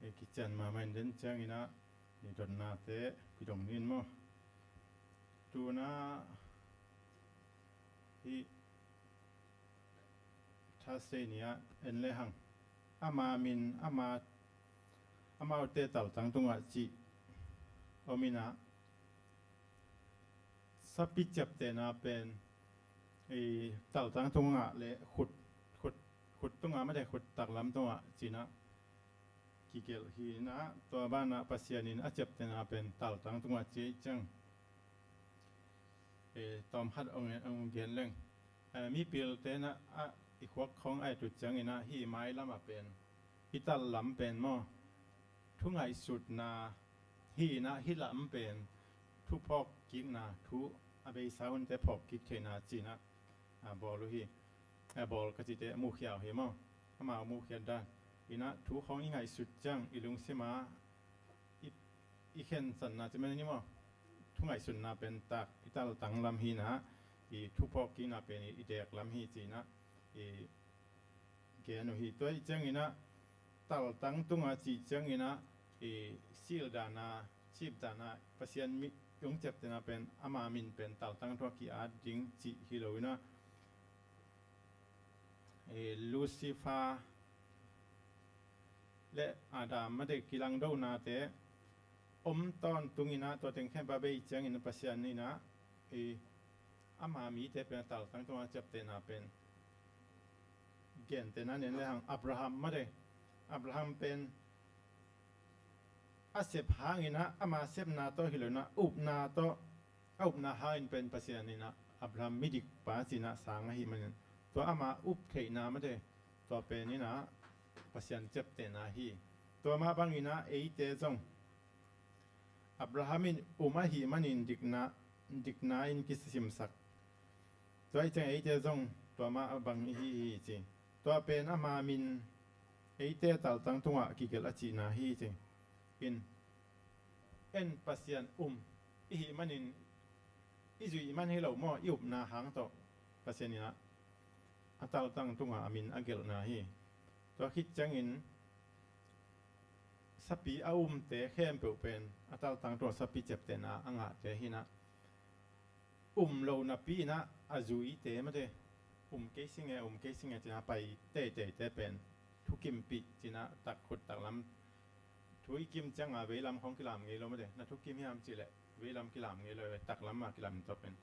Ei kician mahmah in den ciangin ah i dotnate kidong ni in maw. Tuna hih Thursday ni-ah en le hang ama min, ama, amaute taltang tungah cih om in ah, sapi ciaptehna pen i taltang tungah le khut, khut, khut tungah mate, khut taklam tungah ci-in ah kigelh hi in ah, tua banah Pasian in a ciaptehna pen taltang tungah ci ahih ciang, eh, tawmkhat hong, hong gen leng. Eh, mipilte in ah i khuak khawng a et uh ciangin ah hih mailam ah pen, i tallam pen maw, thu ngaihsutna hi in ah, hih lam pen thu phawkkikna, thu a beisa hunte phawkkik theihna ci-in ah, a bawl uh hi. A bawl ka cihte a mukhia uh hi maw. Amau mukhia dan in ah thu khawng i ngaihsut ciang i lungsim ah i, i khensatna ci mah ni maw, thu ngaihsutna pen tak, i taltang lam hi in ah, i thu phawkkikna pen i, i dek lam hi ci-in ah i gen uh hi. Tua ahih ciangin ah taltang tungah cih ciangin ah i silh dan a, cip dan a, Pasian mi hong ciaptehna pen ama min pen taltang tungah ki-at ding cih hi lo in ah, i Lucifer le Adam mate kilangdonate om tawntung in ah, tua teng khempeuh a bei ciangin Pasian in ah i ama mite pen a taltang tungah ciaptehna pen gentehna en le hang Abraham mate, Abraham pen a sep hangin ah, ama sepna tawh hi lo in ah, upna tawh, a upna hangin pen Pasian in ah Abraham midikpa ci-in ah sang ahih manin, tua ama up theihna mate, tua pen in ah Pasian ciaptehna hi. Tua mah bangin ah eite zong Abraham in um ahih manin dikna, dikna in kisimsak. Tua ahih ciang eite zong tua mah bang i hi hi ci. Tua pen ama min eite taltang tungah kigelh a cihna hi ci. In, en Pasian um i hih manin, i zuih man hi lo maw, i upna hang tawh Pasian in ah a taltang tungah a min a gelhna hi. Tua khit ciangin sapi a umte khempeuh pen a taltang tungah sapi ciaptehna a ngahte hi in ah, um lo napi in ah a zuite mate, um kei sing e, um kei sing e ci-in ah pai teiteite pen thukimpih ci-in ah, tak khut taklam, thu i kim ciangin veilam khawng kilam ngei lo mate, na thukim hiam cih leh veilam kilam ngei lo, taklam ah kilam tawh pen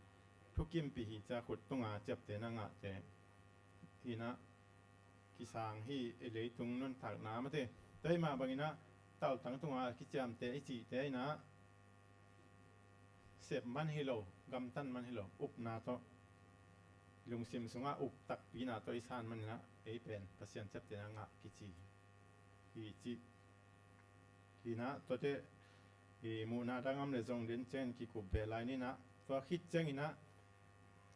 thukimpih hi ci-a khut tungah ciaptehna ngahte hi in ah kisang hi. I leitung nuntakna mate, tua ahih mah bangin ah taltang tungah kiciamteh i cihte in ah sep man hi lo, gamtan man hi lo, upna tawh, lungsim sungah up takpina tawh i san man in ah ei pen Pasian ciaptehna ngah kici hi cih hi in ah, tuate i muhna dang om leh zong den ciangin kikup ve lai ni in ah, tua khit ciangin ah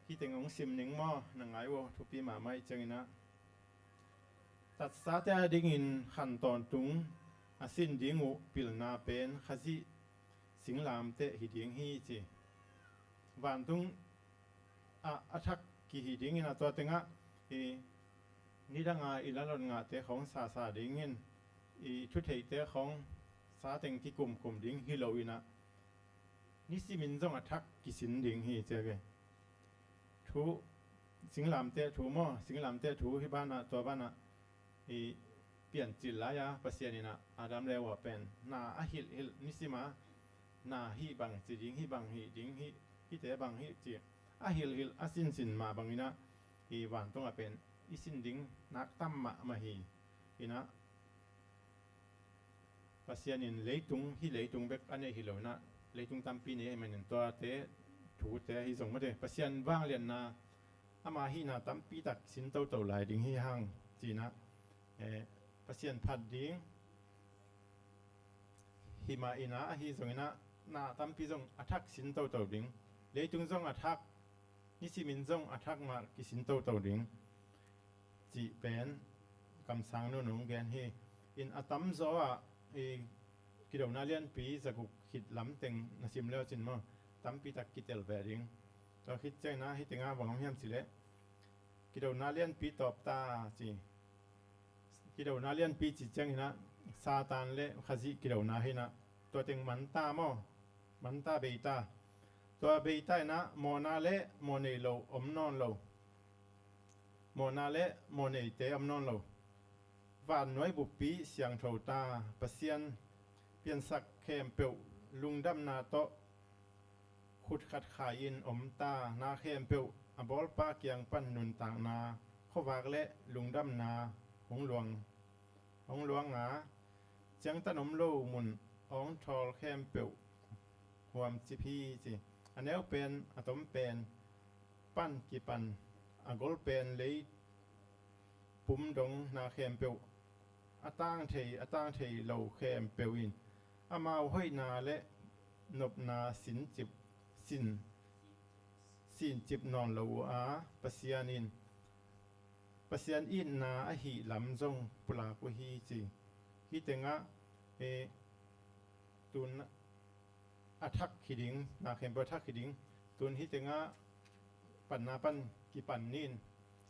hih teng hong sim ning maw, na ngai uh aw, thupi mahmah ahih ciangin ah, tatsate a dingin khan tawntung a sin ding uh pilna pen Khazih singlamteh hi ding hi ci. Vantung ah a thak kihi dingin ah, tua tengah i nidanga i lalot ngahte khong sasa ding in, i thutheihte khong sateng kikumkum ding hi lo inah, nisimin zong a thak kisin ding hi ci a ve. Thu, singlamteh thu maw, singlamteh thu hi banah, tua banah i piancil lai-a Pasian inah Adam le Eva pen na a hilhhilh nisima, na hih bang ci ding, hih bang hih ding, hih, hihte bang hih ci a hilhhilh a sinsin mah banginah i vantungah pen i sin ding nak tam mahmah hi. Inah Pasian in leitung, hih leitung bek a neih hi lo inah, leitung tampi nei ahih manin tuate thute ahi zong mate, Pasian vangliatna, ama hihna tampi tak sin toto lai ding hi hang cinah, eh, Pasian phat ding hi mah inah, ahi zonginah na tampi zong a thak sin toto ding, leitung zong a thak, nisimin zong a thak mah kisin toto ding cih pen kamsang nunung gen hi. In a tamzaw ah i kidona lianpi zaguk khit lamteng na sim leucin maw, tampi tak kitel ve ding. Tua khit cianginah hih tengah bang om hiam cileh, kidona lianpi tawp ta ci. Kidona lianpi ci cianginah Satan le Khazih kidona hinah, tua teng manta maw, manta beita. Tua beita inah mawhna le mawhnei lo om nawn lo. Mawhna le mawhneite om nawn lo. Vannuai buppi siangtho ta, Pasian piansak khempeuh lungdamna tawh khutkhat khai-in om ta, na khempeuh a bawlpa kiang pan nuntakna, khuavak le lungdamna hong luang, hong luanga, ciangtan om lo mun awngthawl khempeuh huamcip hi ci. A neu pen a tom pen pan kipan, a gol pen lei pum dong na khempeuh, a tang thei, a tang thei lo khempeuh in amau hoihna le nopna sincip, sin, sincip nawn lo uh a, Pasian in, Pasian itna ahih lam zong pulak uh hi ci. Hih tengah, eh, tun a thak hi ding, na khempeuh a thak hi ding. Tun hih tengah panna pan kipan nin,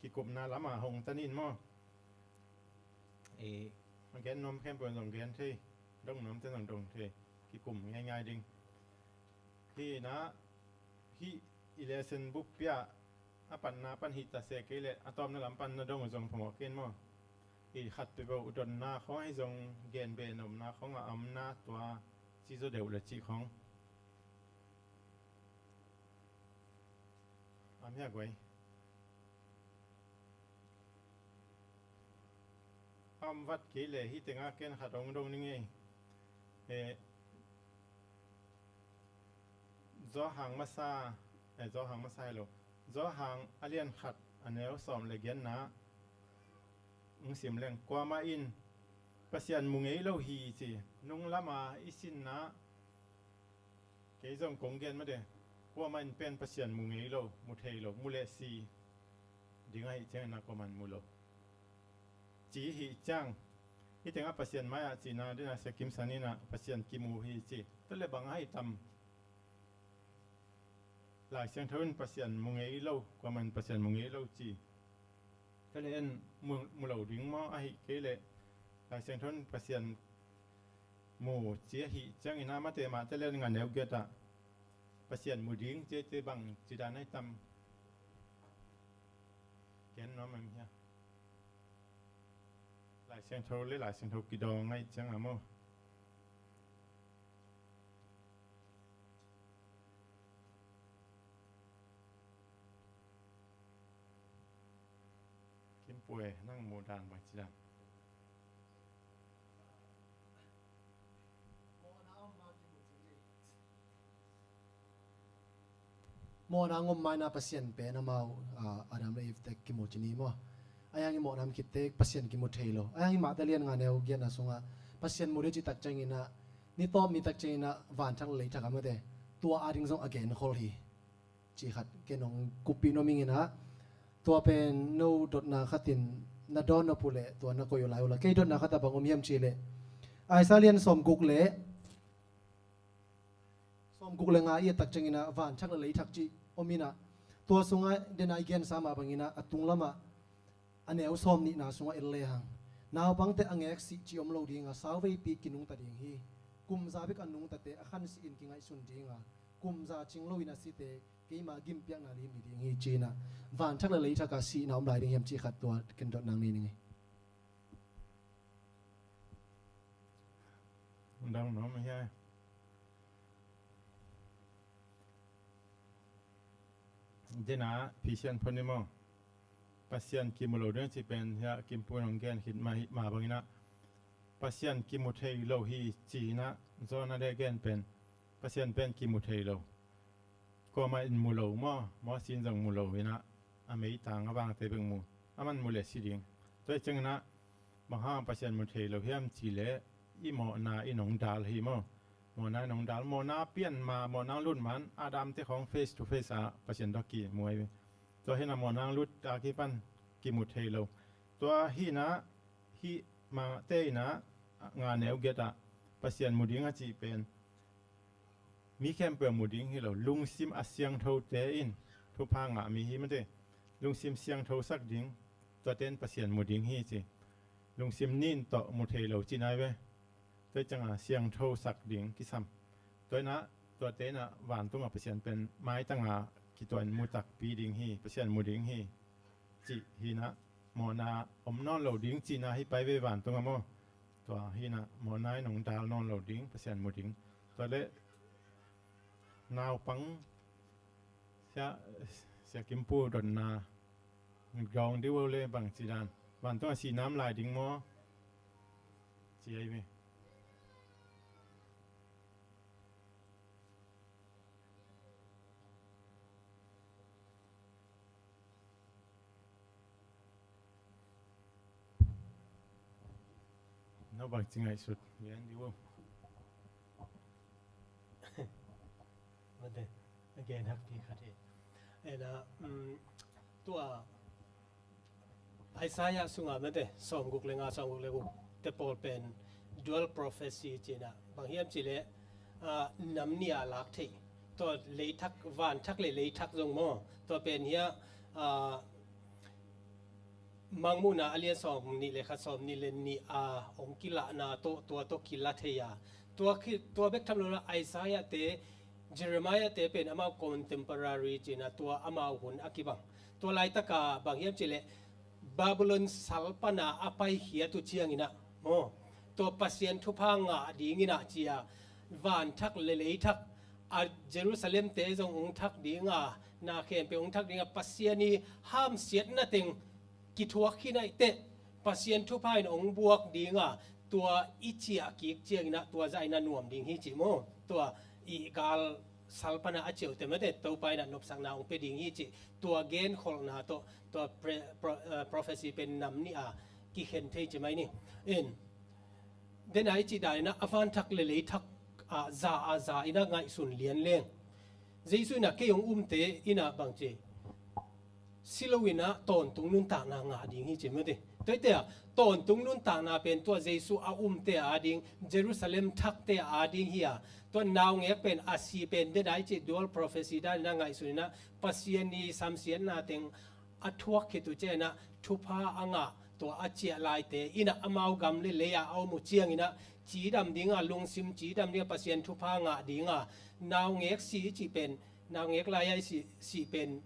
kikupna lamah hong ta nin maw. Eh, a gen nuam khempeuh zong gen thei, dong nuamte zong dong thei, kikum ngaingai ding. Hih na, hih i lesson buppi ah a panna pan hih ta se kei leh a tawpna lam pan na dong uh zong phamawh kei in maw. I khat peuhpeuh dotna khawng ahi zong gen beh nopna khawng a omna tua ci zaw deuh le cih khawng. Am hia guai. A om vat kei leh hih tengah ken khat hong dong ning ei. Eh, Zawhang masa, eh, Zawhang masa hi lo. Zawhang a lian khat a neu sawm le giatna hong sim leng, kuamah in Pasian mu ngei lo hi ci. Nung lama i sinna, kei zong kong gen mah de, kuamah in pen Pasian mu ngei lo, mu thei lo, mu leh si ding ahih ciangin a kuamah in mu lo ci hi ciang. Hih tengah Pasian mai-ah cihna dena Sia Kim San in ah Pasian kimu hi ci. Tua leh bang ahi tam? Lai Siangtho in Pasian mu ngei lo, kuamah in Pasian mu ngei lo ci. Tua leh en mu, mu lo ding maw, ahih kei leh Lai Siangtho in Pasian mu ci ahih ciangin ah Mate Mah te lian nga neu giat ah Pasian mu ding ci, ci bang ci dan ahi tam? Gen nuam em hia? Lai Siangtho le Lai Siangtho kidawng ahih ciang a maw? Kim Puai, nang muh dan bang ci dan? Mawhna ngom maina Pasian pen amau, ah, Adam le Eve te kimu ci ni maw? Ahi hang i mawhna om khit teh Pasian kimu thei lo. Ahi hang i Mate lian nga neu giatna sungah Pasian mu ding cih tak ciangin ah, ni tawp ni tak ciangin ah van thak le lei thak a mate, tua ading zong a genkhol hi. Cih khat ken hong kuppih nuam ing in ah, tua pen no dotna khatin na dawn nop uh leh tua na koih uh lai uh la. Kei dotna khat ah bang om hiam cih leh, Isaiah lian sawmguk le, sawmguk le nga i et tak ciangin ah van thak le lei thak cih om in ah, tua sungah dena i gensa mah bangin ah a tung lamah A neu sawm nihna sungah en lehang, naupangte a ngek sih cih om lo dinga, sauveipi kinungta ding hi. Kum za bek a nungtate a khan sih in kingaihsun dinga, kum za cing loin a site keima gimpiakna lim hi ding hi, ci-inah vanthak le leithak ah sihna om lai ding hiam cih khat tua ken dotna nei ning hi. Dang nuam hi. Dena Pasian phone ni maw? Pasian kimu lo ding ci pen hiah Kimpu in hong gen khit mah, hih mah banginah Pasian kimu thei lo hi, ci-inah John a le gen pen Pasian pen kimu thei lo. Kuamah in mu lo maw? Mawsi in zong mu lo inah, a meitang a vangte bek mu. Aman mu le si ding. Tua hi cianginah bang hang Pasian mu thei lo hiam cih leh i mawhna in hong dal hi maw? Mawhna in hong dal, mawhna pian ma, mawhna lut man, Adam te khawng face to face ah Pasian tawh kimu ahi ve. Tua hinah mawhna lut a kipan kimu thei lo. Tua hinah hih mah te inah nga neu giat ah Pasian mu ding a cih pen mi khempeuh mu ding hi lo, lungsim a siangthote in thupha ngah mi hi mate. Lungsim siangtho sak ding, tuate in Pasian mu ding hi ci. Lungsim nin tawh mu thei lo ci nai ve. Tua hi cianga siangtho sak ding kisam. Tua inah tuate inah vantungah Pasian pen maitanga kituah in mu takpi ding hi, Pasian mu ding hi. Cih hinah mawhna om nawn lo ding cihna hi pai ve vantungah maw? Tua hinah mawhna in hong dal nawn lo ding, Pasian mu ding. Tua le naupang sia, sia Kimpu dotna gawng diu le bang ci dan. Vantungah sihna om lai ding maw? Ci ahi ve. No bang ci ngaihsut gen di uh. Mate, a gen hakpi khat hi. Ena, um, tua Isaiah sunga mate, sawmguk le nga, sawmguk le guk te pawl pen dual prophecy cina. Bang hiam cih leh, ah, nam nih a lak theih. Tua leithak, vanthak le leithak zong maw. Tua pen hiah, ah, Mangmuhna a lian sawm nih le khat, sawm nih le nih a hong kilahna tawh, tua tawh kila thei a. Tua khi, tua bek tham lo la Isaiah te, Jeremiah te pen amau contemporary cina, tua amau hun a kibang. Tua laitaka bang hiam cih leh Babylon sal pana a paikhiat uh cianginah maw, tua Pasian thupha ngah dinginah cia, vanthak le leithak, a Jerusalem te zong hong thak dinga, na khempeuh hong thak dinga, Pasian i hamsiatna teng kithuak khin ahih teh, Pasian thupha in hong buak dinga, tua i ciah kik cianginah tua zah inah nuam ding hi cih maw. Tua i gal sal pana a ciah uh te mate, Topa inah nopsakna hong pia ding hi cih, tua genkholhna tawh, tua pre-, pro-, eh, prophecy pen nam nih a kikhen thei ci mai ni. In, dena i cih dan inah a vanthak le leithak ah za a za inah ngaihsun lian leng. Jesu inah kei hong umte inah bang ci, si lo inah tawntung nuntakna ngah ding hi ci mate. Tua hi te ah, tawntung nuntakna pen tua Jesu a umte a ding, Jerusalem thakte a ding hi a, tua naungek pen a si pen dena i cih dual prophecy dan inah ngaihsun inah Pasian i samsiatna teng a thuak khit uh cianginah thupha a ngah, tua a ciah laite inah amau gam le lei-ah a om uh cianginah cidam dinga, lungsim cidam dinga, Pasian thupha ngah dinga, naungek si i cih pen, naungek lai-ah i si, sih pen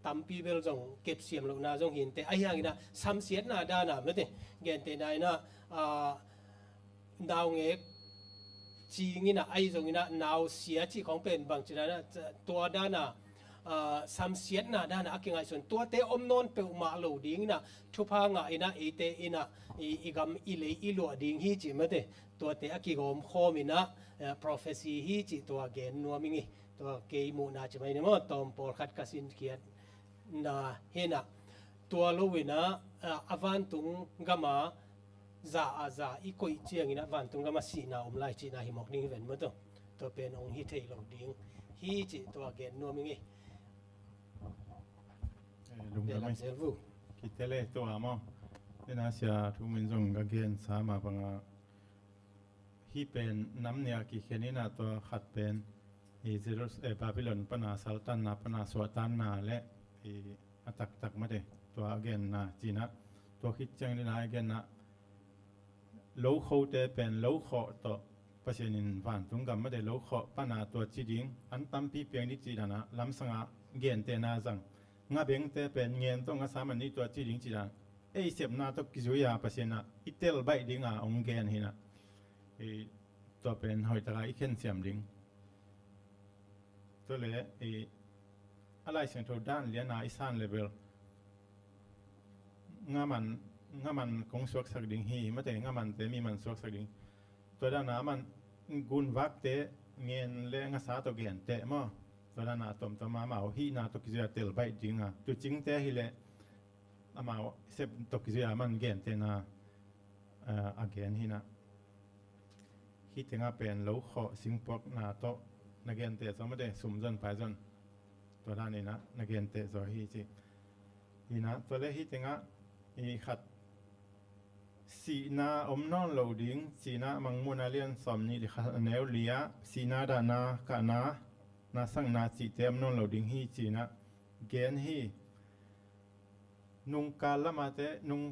tampi bel zong kepsiam lohna zong hinte. Ahi hanginah samsiatna dana mate, gentehna inah, ah, naungek cinginah ahi zonginah nausia cih khawng pen bang cina inah tua dana, ah, samsiatna dana a kingaihsun. Tuate om nawn peuhmah lo dinginah thupha ngah inah eite inah i, i gam i lei i luah ding hi cih mate. Tuate a kigawm khawm inah, eh, prophecy hi cih tua gen nuam ing hi. Tua kei muhna ci mai ni maw, tawm pawlkhat ka sinkhiat na hinah tua lo inah, ah, a vantung gama za a za i koih cianginah vantung gama sihna om lai cihna hi mawk ding hi ven maw tua. Tua pen hong hi thei lo ding hi cih tua gen nuam ing hi. Eh, lungdam zel vu. Kite le tua maw. Ena sia thu min zong ka gensa mah bangah hih pen nam nih a kikhen inah tua khat pen i Jerus-, eh, Babylon pana saltanna pana suahtanna le i a taktak mate tua a genna cinah Tua khit ciangin a genna lo khote pen lo khawh tawh Pasian in vantung gam mate lo khawh pana tua ci ding an tampi piang ding cih dana lamsanga gentehna zang. Nga bengte pen ngen tawh nga sa man ni tua ci ding cih dan ei sepna tawh kizui a Pasian ah i tel baih dinga hong gen hi na. Tua pen hoihtaka i khensiam ding. Tua le a Lai Siangtho dan liana i san le bel nga man, nga man kong suaksak ding hi mate, nga mante mi man suaksak ding. Tua dana a man gunvakte ngen le ngasa tawh genteh maw? Tua dana tuamtuam amau hihna tawh kizui a tel baih dinga tucingte hi le amau sep tawh kizui a man gentehna a gen hi na. Hih tengah pen lo khawh singpuakna tawh na genteh zaw mate, sum zon pai zon tua dan inah na genteh zaw hi ci. Hi na tua le hih tengah i khat sihna om nawn lo ding cih na, Mangmuhna lian sawm nih le khat a neu li ah sihna, dahna, kahna, na sangna cihte om nawn lo ding hi cih na gen hi. Nungkal lamate, nung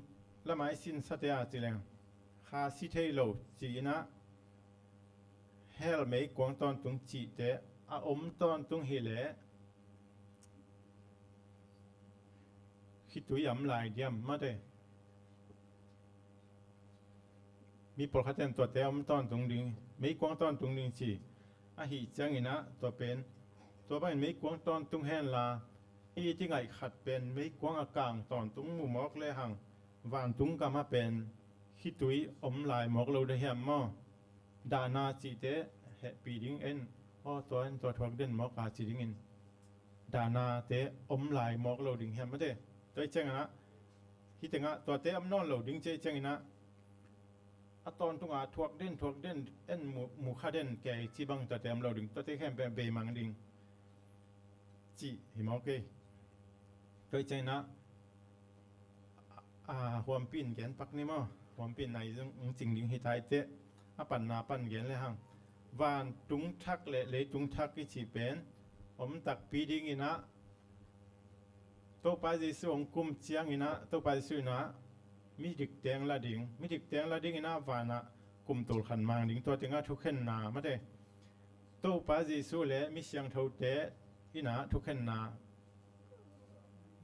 lama i sinsate a ci leng kha si thei lo ci inah hell meikuang tawntung cihte a om tawntung hileh khitui a om lai diam mate. Mi pawlkhat in tuate a om tawntung ding, meikuang tawntung ding ci. Ahi cianginah tua pen tua bangin meikuang tawntung henla i ti ngaih khat pen meikuang a kang tawntung mu mawk lehang vantung gam a pen khitui om lai mawk lo de hiam maw? Dahna cihte hehpih ding en, aw tua in tua thuak den mawk a ci dingin dahnate om lai mawk lo ding hiam mate. Tua i cianginah hih tengah tuate om nawn lo ding ci i cianginah a tawntunga thuak den thuak den en mu, mu kha den kei ci bang tuate om lo ding, tuate khempeuh beimang ding cih hi mawk ei. Tua i cianginah a huampi in gen pak ni maw? Huampi in nai zong hong cing ding hi ta i teh a panna pan gen lehang vantung thak le leitung thak i cih pen om takpi dinginah Topa Jesu hong kum cianginah Topa Jesu inah midik teng la ding, midik teng la dinginah vanah kum tul khat mang ding, tua tengah thukhenna mate. Topa Jesu le mi siangthote inah thukhenna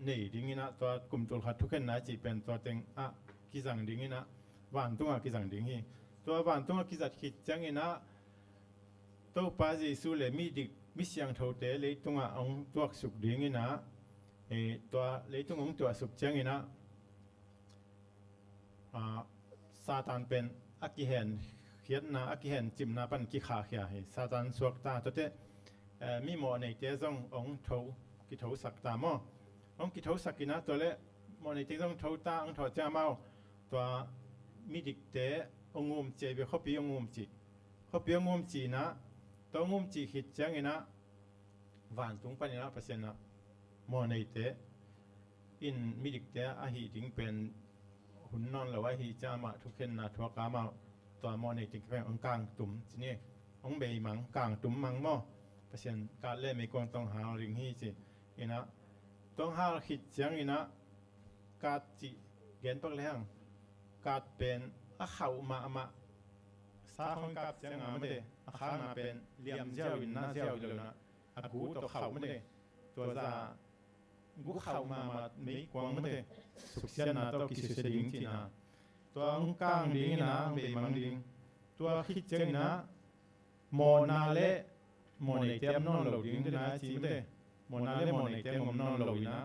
nei dinginah tua kum tul khat thukhenna cih pen tua tengah kizang dinginah vantungah kizang ding hi. Tua vantungah kizat khit cianginah Topa Jesu le midik mi siangthote leitungah hong tuaksuk dinginah, eh, tua leitung hong tuahsuk cianginah, ah, Satan pen a kihen khiatna, a kihen cimna pan kikhahkhia hi. Satan suakta tuate, eh, mi mawhneite zong hong tho, kithosak ta maw? Hong kithosak inah tua le mawhneite zong tho ta, hong thawh ciang amau tua midikte hong um ci, a bia khuapi hong um ci. Khuapi hong um ci inah tua hong um ci khit cianginah vantung paninah Pasian ah mawhneite in midikte ahih ding pen hun nawn lo ahih ciang amah thukhenna thuak a amah tua mawhneite pen hong kangtum ci ni, hong beimang, kangtum mang maw? Pasian kat le meikuang tawng hal ding hi ci inah tawng hal khit cianginah kat cih gen pak lehang kat pen a khauh mahmah sa khawng kap cianga mate, a khakna pen liam ziau in na ziau hi lo na a gu tawh khauh mate. Tua za gu khauh mahmah meikuang mate, suksiatna tawh kisusia ding cihna. Tua hong kang ding inah hong beimang ding. Tua khit cianginah mawhna le mawhneite om nawn lo ding dena ci mate. Mawhna le mawhneite om nawn lo inah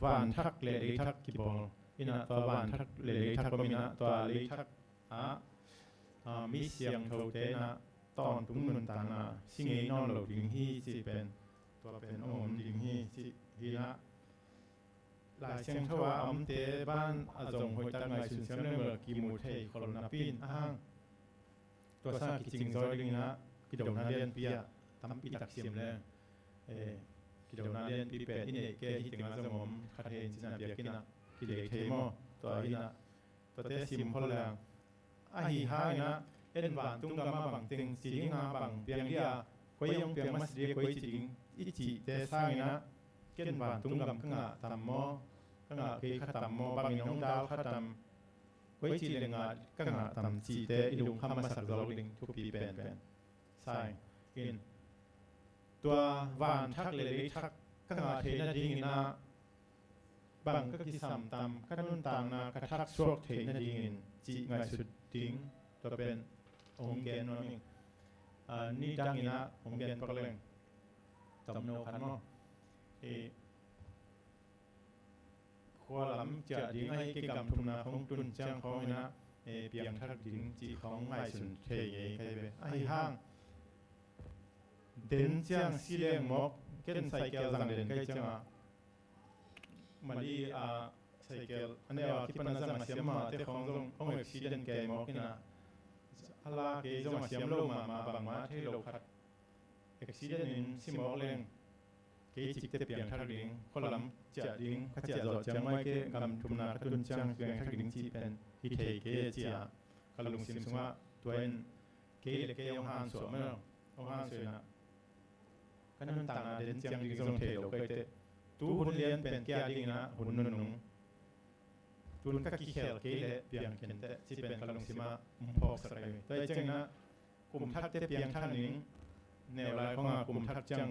vanthak le leithak kibawl inah tua vanthak le leithak om inah tua leithak ah, ah, mi siangthote inah tawntung nuntakna si ngei nawn lo ding hi cih pen tua pen hong om ding hi cih hi inah Lai Siangtho a omte ban a zong hoihtak ngaihsun siam leng bel kimu thei khol napi in a hang tua sangah kicing zaw dinginah kidona lianpi ah tampi tak siam leng, eh, kidona lianpi pen i neih kei hi tengah zong om khat he in cinah biakinn ah kilei thei maw? Tua hinah tuate sim khol leng ahi hanginah en vantung gam ah bang teng ci dinga bang piang dia, koi hong piang masa dia, koi ci ding i cihte sanginah ken vantung gam ka ngah tam maw, ka ngah kei kha tam maw, bangin hong dal kha tam, koici leng ngah ka ngah tam cihte i lungkham masak zo ding thupi penpen. Sai in, tua van thak le lei thak ka ngah theih nadingin ah bang ka kisam tam, ka nuntakna ka thak suak theih nadingin cih ngaihsut ding tua pen hong gen nuam ing. Ah, nidangin ah hong gen pak leng, tomno khat maw, i khua lam ciah ding ahi kei, gam thumna khong tun ciang khawngin ah, eh, piangthak ding cih khawng ngaihsun thei ngei ka hi ve. Ahi hang den ciang si leng mawk, ken cycle zang den ka hih ciangah Mali a cycle a neu a kipan a zang a siam mahte khawng zong hong accident kei mawk in ah, a la kei zong a siam lo mahmah, bangmah thei lo khat accident in si mawk leng, kei cikte piangthak ding, khua lam ciah ding, ka ciah zawh ciang mai kei, gam thumna ka tun ciang piangthak ding cih pen hi thei kei a ci a, ka lungsim sungah tua in kei le kei hong hansuah maw, hong hansuah in ah ka nuntakna den ciang ding zong thei lo ka hi teh, tu hun lian pen kei a dingin ah hun nunung, tun ka kikhel kei leh piang khin teh cih pen ka lungsim ah hong phawksak ahi. Tua hi ciangin ah kum thakte piangthak ning, neu lai khawng a kum thak ciang,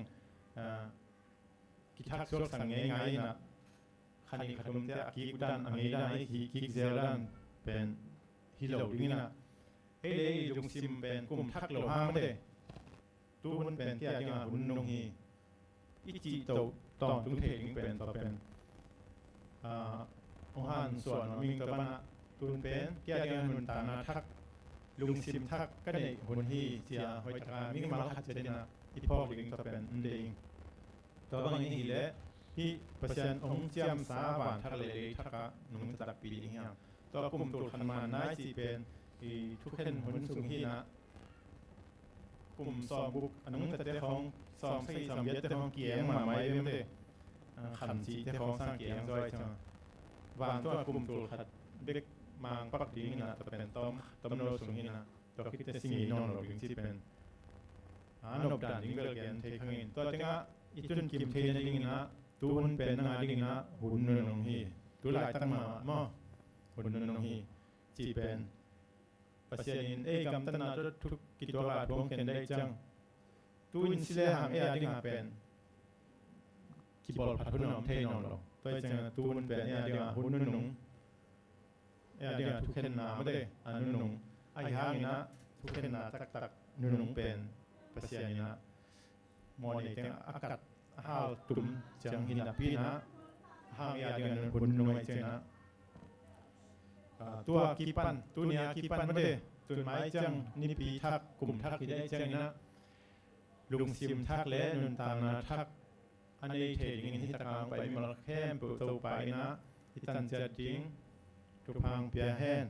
ah, kithak suaksak ngeingai in ah, kha nih kha thumte a kik dan, a ngei dan, a kik, kik zel dan pen hi lo dingin ah, ei le ei lungsim pen kum thak lo hang mate, tu hun pen kei a dingah hun nung hi, i cih to tawntung thei ding pen tua pen, ah, hong hansuah nuam ing. Tua banah tun pen kei a dingah nuntakna thak, lungsim thak ka neih hun hi ci a, hoih taka mimal khat ciat in ah i phawk ding tua pen um ding. Tua bangin hi leh hih Pasian hong ciamsa van thak le lei thak ah nungta takpi ding hiam? Tua kum tul khat man nai cih pen i thukhen hun sung hi in ah, kum sawm guk a nungtate khawng, sawm sagih sawm giatte khawng kieng mahmah i vemte, ah, khan cihte khawng sang kieng zaw i ciang, van tua kum tul khat bek mang pak dingin ah tua pen tom, tomno sung hi in ah, tua khitte si ngei nawn lo ding cih pen, ah, nopdan ding bel gen thei khang in. Tua tengah i tun kim thei nadingin ah tu hun pen nang a dingin ah hun nunung hi. Tu laitak mah maw, hun nunung hi cih pen Pasian in ei gamtatna tawh thuk kituak a thu hong khen dai ciang, tu in si lehang ei a dingah pen kibawl phat hun a om thei nawn lo. Tua hi ciangin tu hun pen ei a dingah hun nunung, ei a dingah thukhenna mate a nunung, ahi hangin ah thukhenna taktak nunung pen Pasian in ah mawhnei teng a kat a hal tum ciang hi napi in ah, a hang ei a dingah hun nunung ahih ciangin ah, ah, tua kipan, tuni a kipan mate, tun mai ciang nipi thak, kum thak hi dai ciangin ah, lungsim thak le nuntakna thak a nei thei dingin hih takang pai mimal khempeuh Topa in ah i tan ciat ding thupha hong pia hen.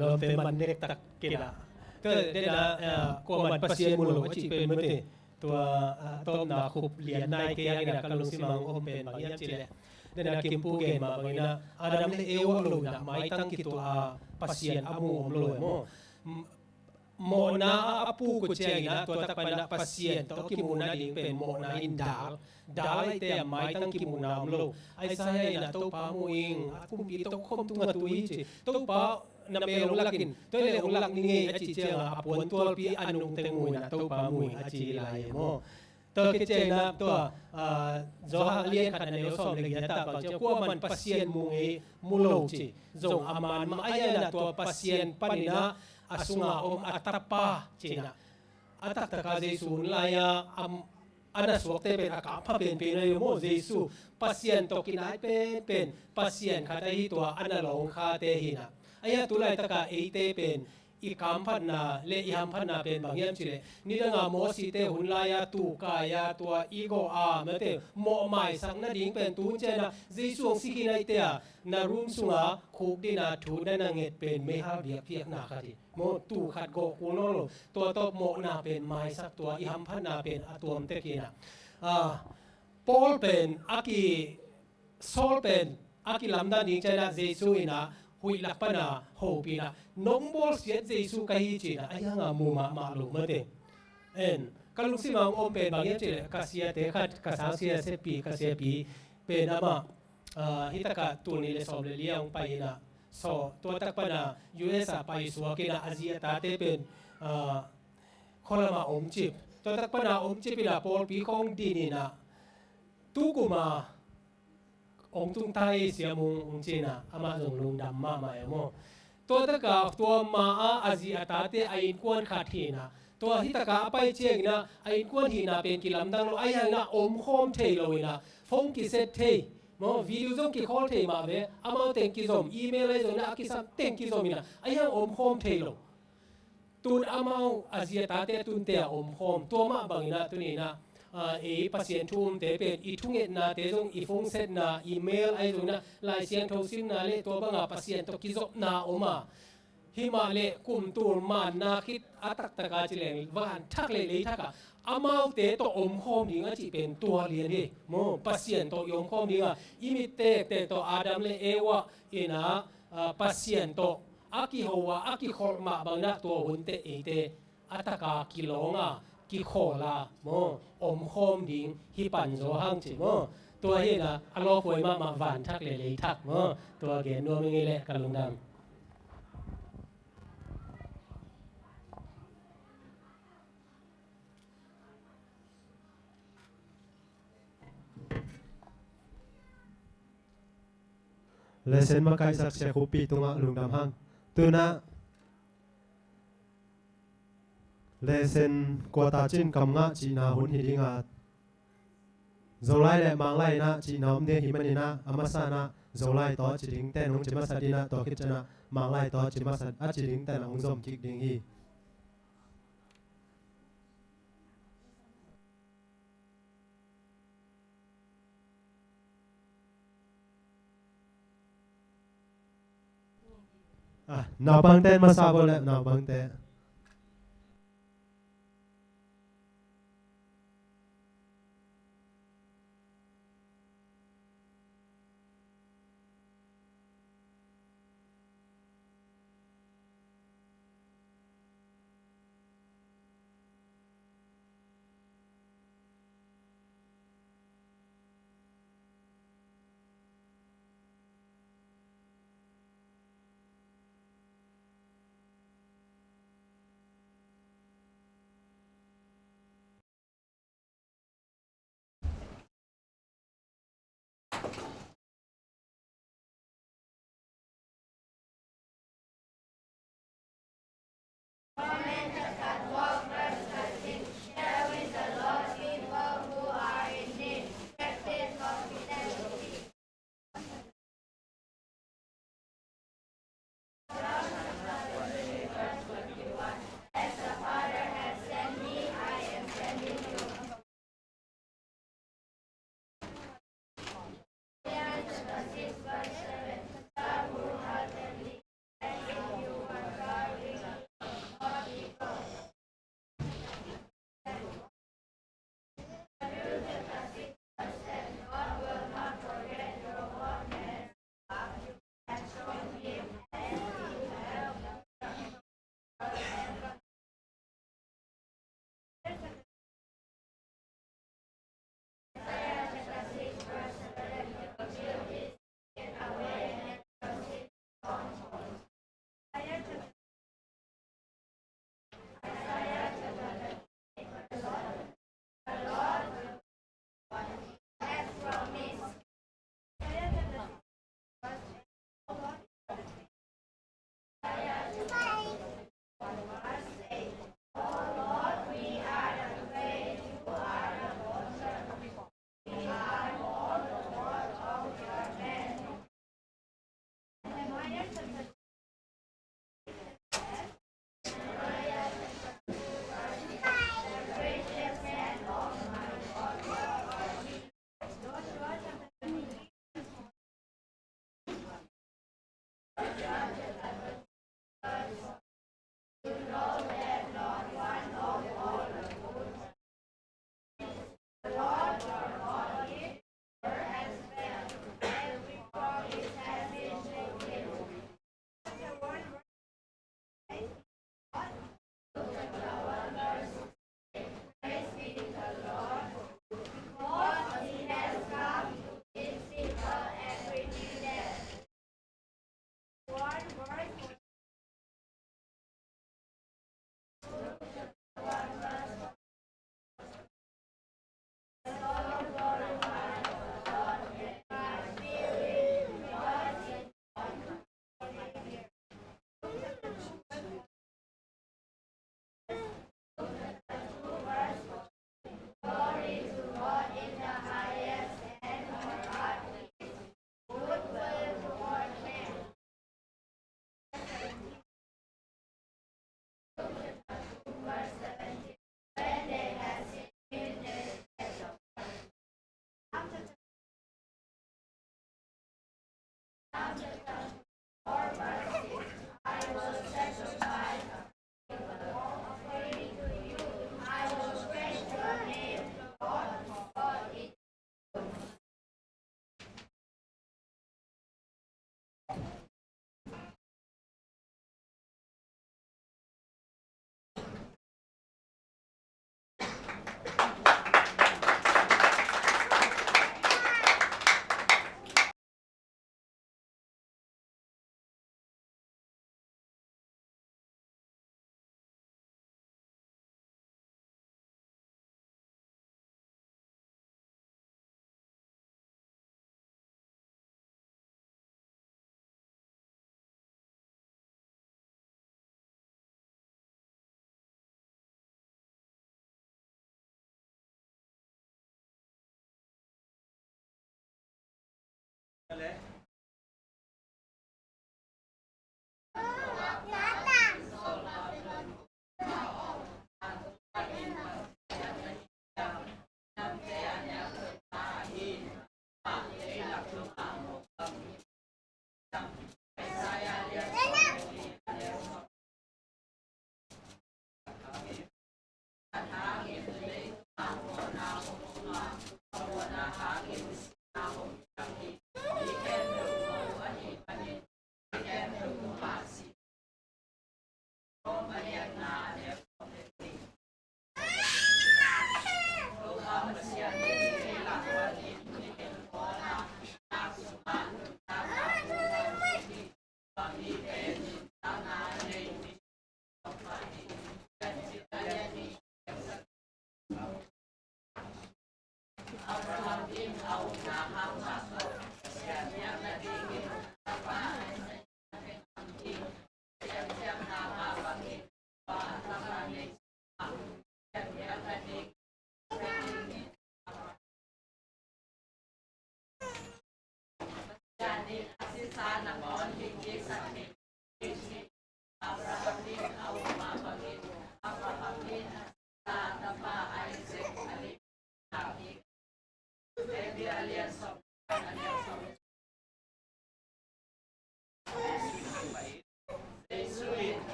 Lawmte man nek tak kei dah. Tua dena, eh, kuaman Pasian mu lo a cih pen mate, tua, ah, tawpna khup lian nai kei a, ka lungsim ah hong om pen bang hiam cih leh, dena Kimpu gen mah bangin ah, Adam le Eva lo in ah maitang kituah a Pasian a mu om lo e maw. Mawhna a, a puk uh ciangin ah, tua tak panin ah Pasian tawh a kimuhna ding pen mawhna in dal, dal ahih teh a maitang kimuhna om lo. Isaiah in ah, Topa mu ing, a kumpi tokhom tungah tu hi ci. Topa na mel hong lak in, tua leh hong lak ning ei a cih ciangah a puantualpi a nungteng mu in ah Topa mu ing a ci lai e maw. Tua khit ciangin ah tua, ah, Johan a lian khat a neu sawm le giat ah bang ci a, kuaman Pasian mu ngei mu lo ci. Zong a man mah ahi a, tua Pasian panin ah a sunga om a Tapa ci in ah. A taktaka Jesu hun lai-a a, a na suakte pen a kampha penpen ahi maw. Jesu Pasian tawh kinai penpen, Pasian khat ahi tua a na lawngkhate hi in ah. Ahi a, tu laitaka eite pen i kamphatna le i hamphatna pen bang hiam cih leh, nidanga Mosite hun lai-a tuukai-a tua i gawh a, mate, mawh maisak nading pen tu hun ciangin ah Jesu hong si khin ahih teh a, na room sunga khukdin a thu na na nget pen meihal biakpiakna khat hi. Maw, tuu khat gawh kul nawn lo. Tua tawh mawhna pen maisak, tua i hamphatna pen a tuam tek hi in ah. Ah, Paul pen a ki Saul pen a kilamdang ding ciangin ah Jesu in ah huih lak pan a hopih in ah, nong bawlsiat Jesu ka hi ci-in ah, ahi hanga mu mahmah lo, mate. En, ka lungsim ah hong om pen bang hiam cih leh, ka siate khat, ka sangsia, siapi, ka siapi pen amah, ah, hi takah tul nih le sawm le li ah hong pai in ah, so, tua tak pan a U S ah pai suak in ah, a zi a tate pen, ah, khualam ah om cip. Tua tak pan a om cip in ah pawlpi khawng din in ah, tu kum a hong tung ta hi, Siam Hung, hong ci in ah, amah zong lungdam mahmah e maw. Tua tak a, tua ma a, a zi a tate a innkuan khat hi in ah, tua hi tak a a pai ciangin ah, a innkuan hihna pen kilamdang lo, ahi hangin ah omkhawm thei lo in ah, phone kiset thei, maw, video zong kikhawl thei mah ve, amau teng kizom, email ahi zongin ah a kisam teng kizom in ah, ahi hang omkhawm thei lo. Tun amau a zi a tate tunte a omkhawm. Tua mah bangin ah tuni in ah, ah, ei Pasian thu umte pen, i thungetnate zong, i phone setna, email ahi zongin ah, Lai Siangtho simna le tua banga Pasian tawh kizopna om a. Himah leh kum tul manna khit a taktak a ci leng, van thak le lei thak a amaute tawh omkhawm ding a cih pen tua lian hi. Maw, Pasian tawh i omkhawm ding a, i mit tektek tawh Adam le Eva in ah, ah, Pasian tawh a kiho a, a kikholh mah bangin ah tua hun teh eite a tak a kilawng a, kikhawl a, maw, omkhawm ding hi pan zaw hang ci maw. Tua hi in ah a lawpuai mahmah, van thak le lei thak maw. Tua gen nuam ing ei leh, ka lungdam. Lesson makaihsak Sia Khup Pi tungah lungdam hang. Tu in ah lesson quarter cin kam ngah cihna hun hi ding a, Zolai le Manglai in ah cihna om ding hi manin ah, a masa in ah Zolai tawh a ci ding ten hong ci masat in ah, tua khit ciang ah Manglai tawh a ci masat, a ci ding ten ah hong zom kik ding hi. Ah, naupangte in masa bawl leh, naupangte.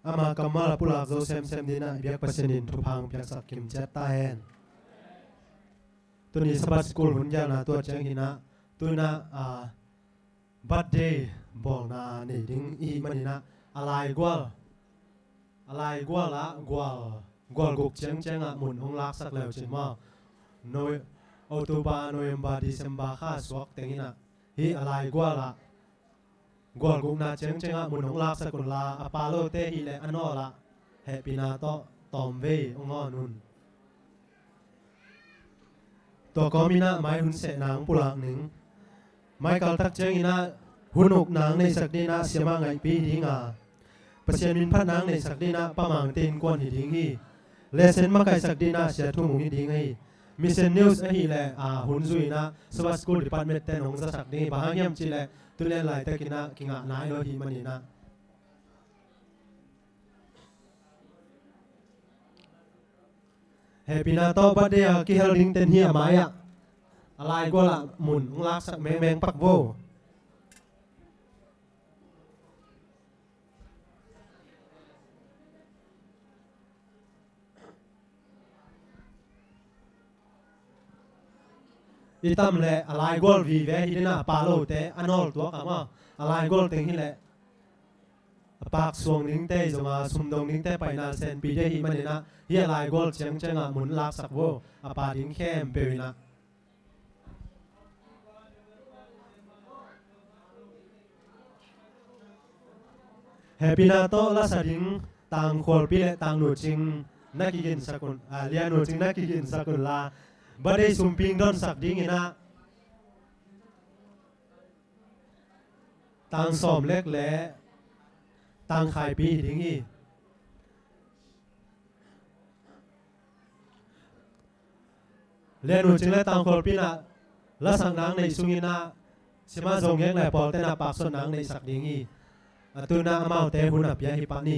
ama kammal a pulak zo semsem dingin ah i biak Pasian in thupha piaksak kimciat ta hen. Tuni Sabbath School hun gelna tua ciang hi-in ah, tu-in ah, a, birthday bawlna nei ding i hih manin ah, a laigual, a laigual ah gual, gual guk ciangciang ah mun hong laksak le uh cin maw. No-, October, November, December kha suak teng in ah, hih a laigual ah gual gukna ciangciang ah mun hong laksak un la, a pa lote hi leh a nawl ah hehpihna tawh tawmvei hong awn un. Tua kawmin ah mai hun sehna hong pulak ning. Mai kaltak ciangin ah hun ukna hong neihsak dingin ah siamah ngaihpi hi ding a, Pasian min phatna hong neihsak dingin ah Pa Mangte innkuan hi ding hi. Lesson makaihsak dingin ah Sia Thum Mung hi ding hi. Mission News ahih leh, a, hun zui-in ah Sabbath School Department-te in hong zasak ding hi. Bang hang hiam cih leh tu-in laitak in ah kingah nai lo ahih manin ah. Hehpihna tawh birthday a kihel dingte in hih a mai-ah, a laigual ah mun hong laksak mengmeng pak vo. I tam leh a laigual vive hi dingin ah, a pa lote a nawl tuak a maw, a laigual teng hi leh a pak suang dingte zong a, sumdong dingte paina senpi ding ahih manin ah, hih a laigual ciangciang ah mun laksak vo, a pa ding khempeuh in ah. Hehpihna tawh lasa ding Tang Khualpi le Tang Nu Cing na kiginsak un, a, Lia Nu Cing na kiginsak un la, birthday sumping donsak dingin ah Tang Sawm Lek le Tang Khai Pi hi ding hi. Lia Nu Cing le Tang Khualpi in ah lasakna hong neih sungin ah, Sia Maw Zo Ngek le pawlte in ah paksotna hong neihsak ding hi. A, tu-in ah amaute hun a pia hi pah ni.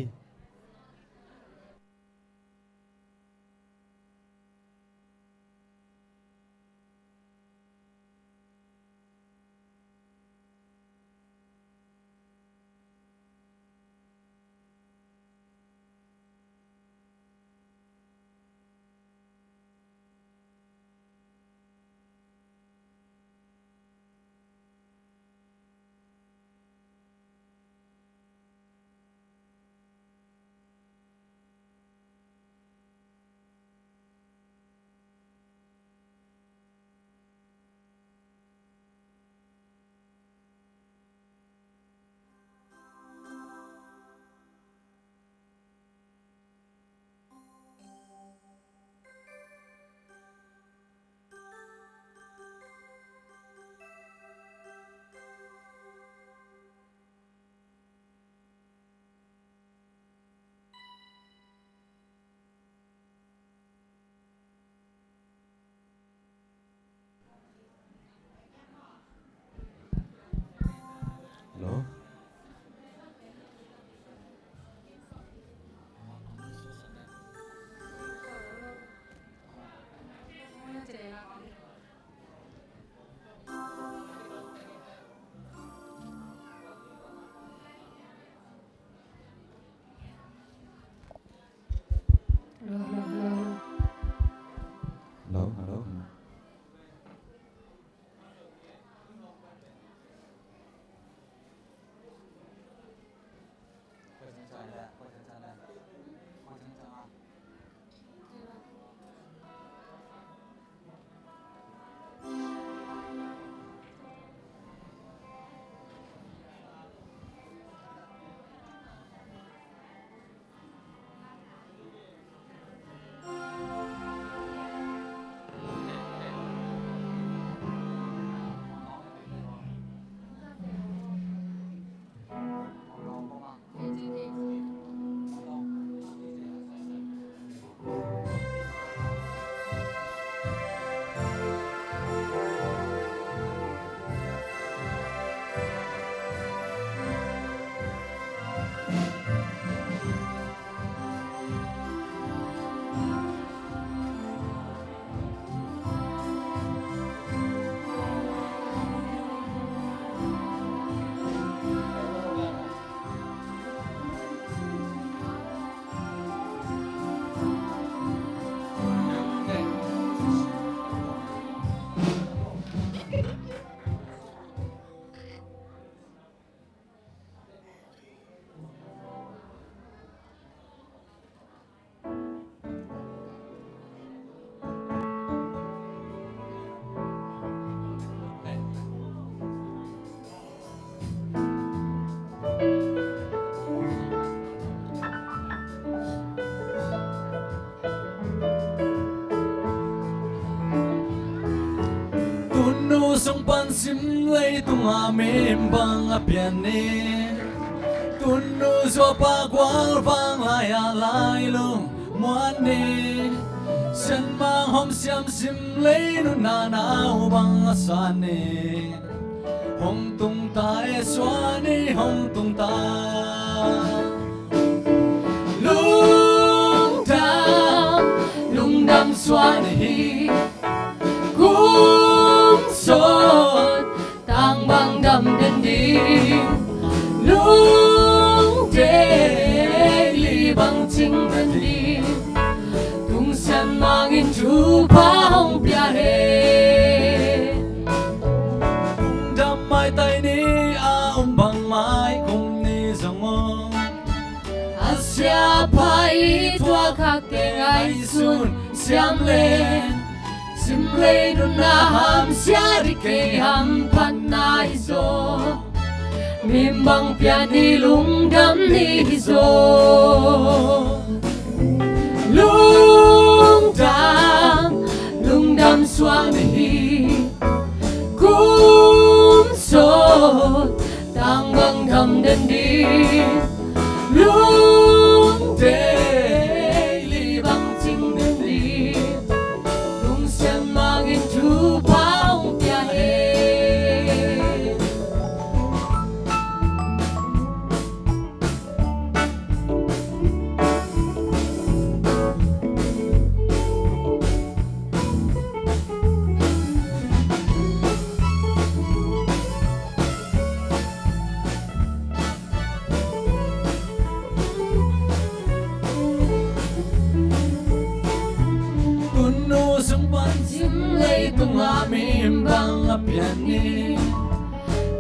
Tunnu sung pan sim leitung a min bang a pian ni. Tunnu zuapa gual vang lai a lailung muan ni. Sianmang hom siam sim lei nunna nau bang a sa ni. Hong tung ta e, suan ni hong tung ta. Lungdam, lungdam suan hi. Kum sawt tang bang dam den ding. Lungdam li bang cing den ding. Tung Sianmang in thupha hong pia hen. Lungdam maitai ni a om bangmah kum ni zong om. A siapa i thuak hakte ngaihsun siam le. Sim lei nunna hamsia ding kei hamphatna hi zaw. Min bang pian ni lungdam ni hi zaw. Lungdam, lungdam suan hi. Kum sawt tang bang dam den ding. Lungdam li bang cing den ding. Tung Sianmang in thupha hong pia hen. Tunnu sung pan sim leitung a min bang a pian ni.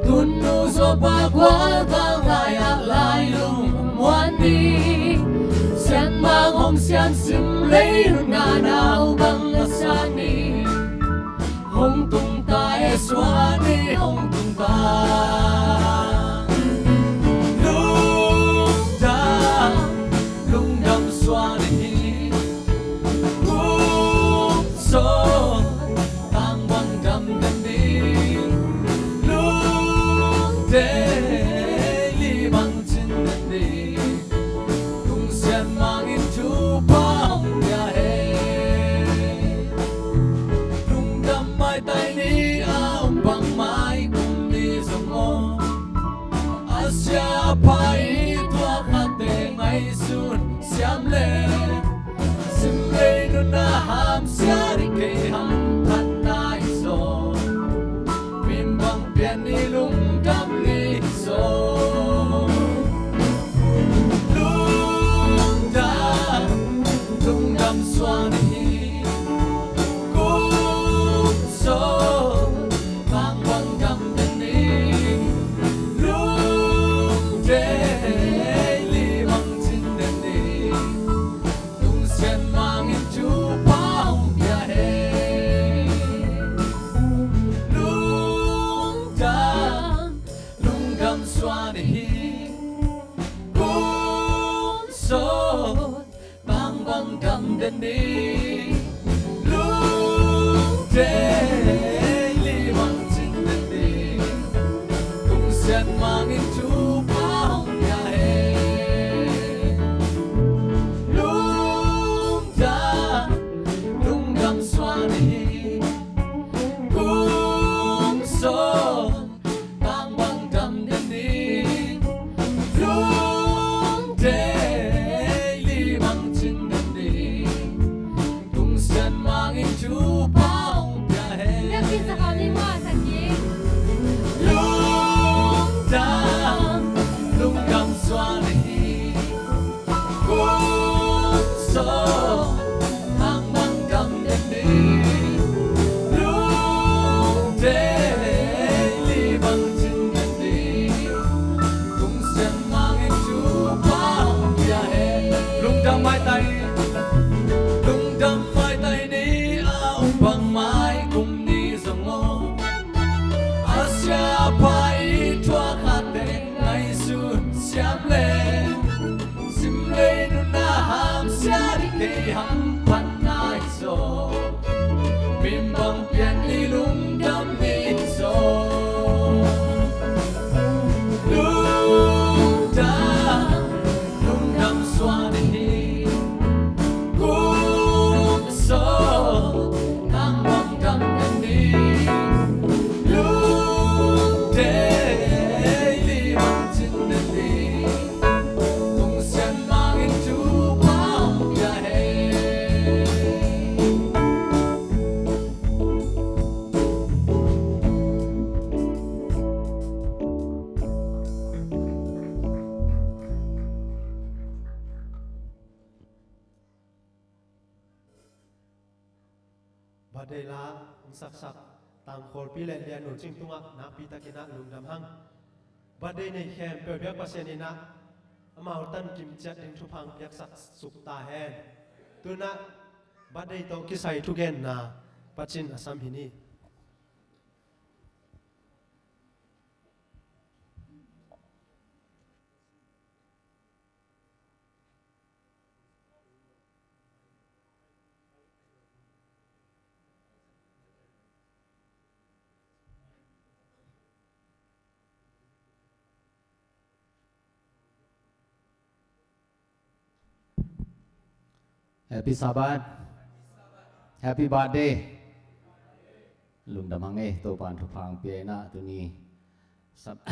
Tunnu zuapa gual vang lai a lailung muan ni. Sianmang hom siam sim lei nunna nau bang a sa ni. Hong tung ta e, suan ni hong tung ta. Lungdam, lungdam suan hi. Kum sawt tang bang dam den ding. Lungdam li bang cing den ding. Tung Sianmang in thupha hong pia hen. Lungdam maitai ni a om bangmah kum ni zong om. A siapa i thuak hakte ngaihsun siam le. Sim lei nunna hamsia ding kei hamphatna hi zaw. Min bang pian ni lungdam ni hi zaw. Lungdam, lungdam suan hi. Kum sawt tang bang dam den ding. Lungdam li bang cing den ding. Tung Sianmang in thupha hong pia hen. Lungdam, lungdam suan hi. Kum sawt tang bang dam den ding. Lungdam li bang cing den ding. Tung Sianmang in thupha hong pia hen. Lungdam, lungdam suan hi. Kum sawt tang bang dam den ding. Lungdam li bang cing den ding. Tung Sianmang in thupha hong pia hen. Lungdam, lungdam suan hi. Kum sawt tang bang dam den ding. Lungdam li bang cing den ding. Tung Sianmang in thupha hong pia hen. Lungdam maitai. Lungdam maitai ni a om bangmah kum ni zong om. A siapa i thuak hakte ngaihsun siam le. Sim lei nunna hamsia ding kei hamphatna hi zaw. Min bang pian ni lungdam Birthday la hong saksak Tangkhawlpi le Lianu Cing tungah nakpi takin ah lungdam hang. Birthday nei khempeuh biak Pasian in ah amau tan kim ciat ding thupha hong piaksak suk ta hen. Tu-in ah birthday tawh kisai thugenna pacin a sam hi ni. Happy Sabbath. Happy birthday. Lungdam hang ei, Topa'n thupha hong pia in ah tuni Sab-,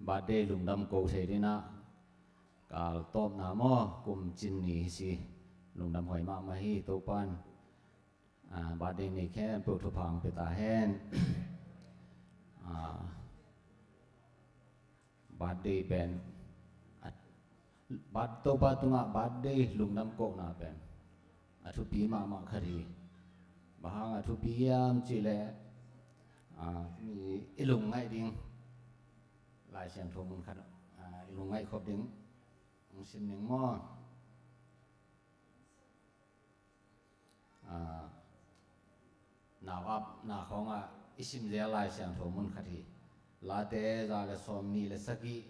birthday lungdam ko thei ding ah kal tawpna maw, kum cin ni hi si. Lungdam huai mahmah hi. Topa'n ah, birthday nei khempeuh thupha hong pia ta hen. Ah, birthday pen, ah, birth-, Topa tungah birthday lungdam kohna pen a thupi mahmah khat hi. Bang hang a thupi hiam cih leh, ah, mi i lungngaih ding Lai Siangtho mun khat, ah, i lungngaih khop ding hong sim ning maw. Ah, nau ap na khawngah i sim zel Lai Siangtho mun khat hi. Late za le sawm nih le sagih,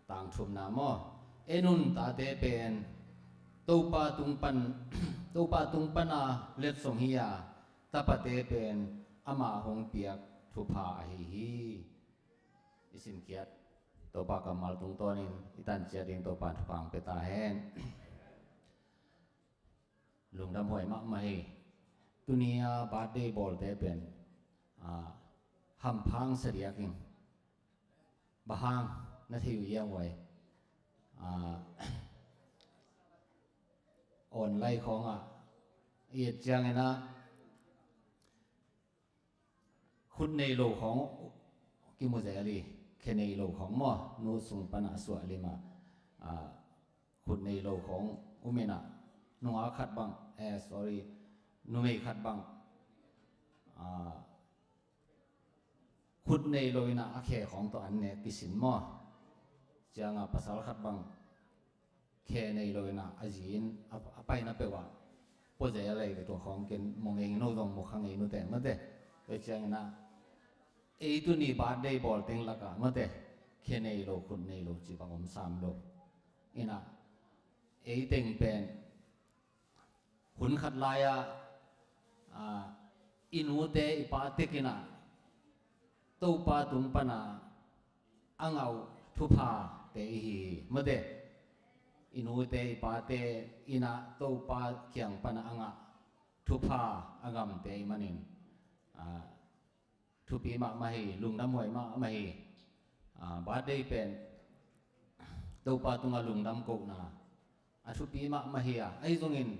tang thumna maw. En un, tate pen Topa tung pan, Topa tung pana letsong hi a, tapate pen amah hong piak thupha ahi hi. I simkhiat Topa kammal tungtawnin i tan ciat ding Topa thupha hong pia ta hen. Lungdam huai mahmah hi. Tuni a birthday bawlte pen, ah, hampha sa diak ing. Bang hang na thei uh hiam huai? Ah, online khawngah i et ciangin ah khut nei lo khawng kimu zel hi. Khe nei lo khawng maw, nu sung pana suah lim ah, ah, khut nei lo khawng um in ah, nungak khat bang, eh, sorry, numei khat bang, ah, khut nei lo in ah a khe khawng tawh an nek kisin maw. Ciangah pasal khat bang khe nei lo in ah a zi in a, a paina peuh ah pua zel a lei ve, tua khawng ken mu ngei ing, no zong mu kha ngei nu te mate. Tua ciangin ah ei tuni birthday bawl teng lakah mate, khe nei lo, khut nei lo cih bang om sam lo. In ah ei teng pen hun khat lai-ah, ah, i nute i pate kiangah Topa tung pana a ngah uh thuphate i hi hi mate. I nute i pate in ah Topa kiang pana a ngah thupha a ngamte ahih manin, ah, thupi mahmah hi, lungdam huai mahmah hi. Ah, birthday pen Topa tungah lungdam kohna a thupi mahmah hi a, ahi zongin,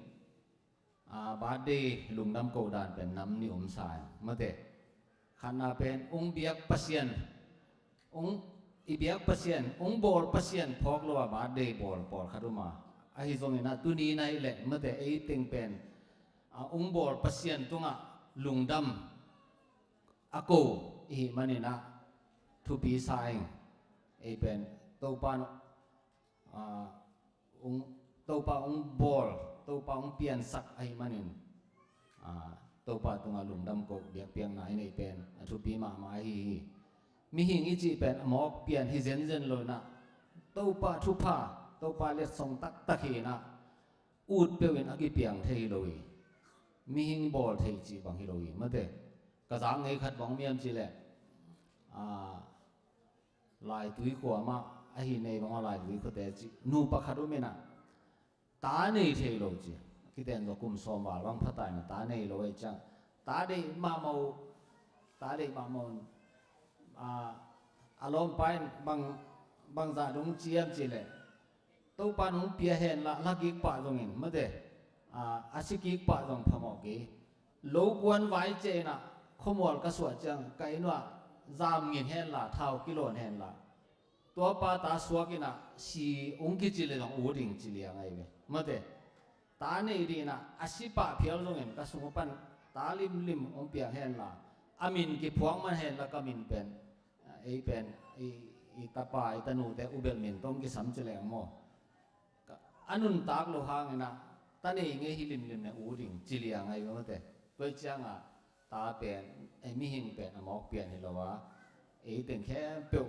ah, birthday lungdam koh dan pen nam nih om sa ing mate. Khatna pen hong biak Pasian, hong, i biak Pasian, hong bawl Pasian phawk lo a birthday bawl pawlkhat om a, ahi zongin ah tuni in ahih leh mate, ei teng pen, ah, hong bawl Pasian tungah lungdam a ko i hih manin ah thupi sa ing. Ei pen Topa, ah, hong, Topa hong bawl, Topa hong piansak ahih manin, ah, Topa tungah lungdam koh biakpiakna i neih pen a thupi mahmah ahi hi. Mihing i cih pen a mawk pian hi zenzen lo in ah, Topa thupha, Topa letsong taktak hi in ah, ut peuh in a kipiang thei hi lo hi. Mihing bawl thei cih bang hi lo hi mate. Ka zak ngei khat bang om hiam cih leh, ah, Laitui khua mah ahi, nei bang a Laitui khuate cih, nupa khat om in ah ta nei thei lo ci. Kiten zaw kum sawm val bang pha ta in ah ta nei lo ahih ciang, ta deih mahmah uh, ta deih mahmah un, ah, a lawmpa in bang, bangzah dong ci hiam cih leh, Topa'n hong pia henla, la kik pah zongin mate, ah, a si kik pah zong phamawh kei. Lo kuan vai ciah in ah khuamual ka suah ciang ka inn uah zam ngin henla, thau kilawn henla, tua pa ta suak in ah si hong kici leh zong ut ding ci liang ahi ve mate. Ta nei ding in ah a si pah phial zongin ka sung pan ta limlim hong piang henla, a min kiphuak man henla, ka min pen, ei pen, i, i tapa, i tanute, ubel min tawh kisam ci leng maw. Ka, a nuntak lo hangin ah, ta nei ngei hi limlim ne u ding, ci liang ahi ve mate. Tua ciangah, ta pen, ei mihing pen, a mawk pian hi lo a. Ei teng khempeuh,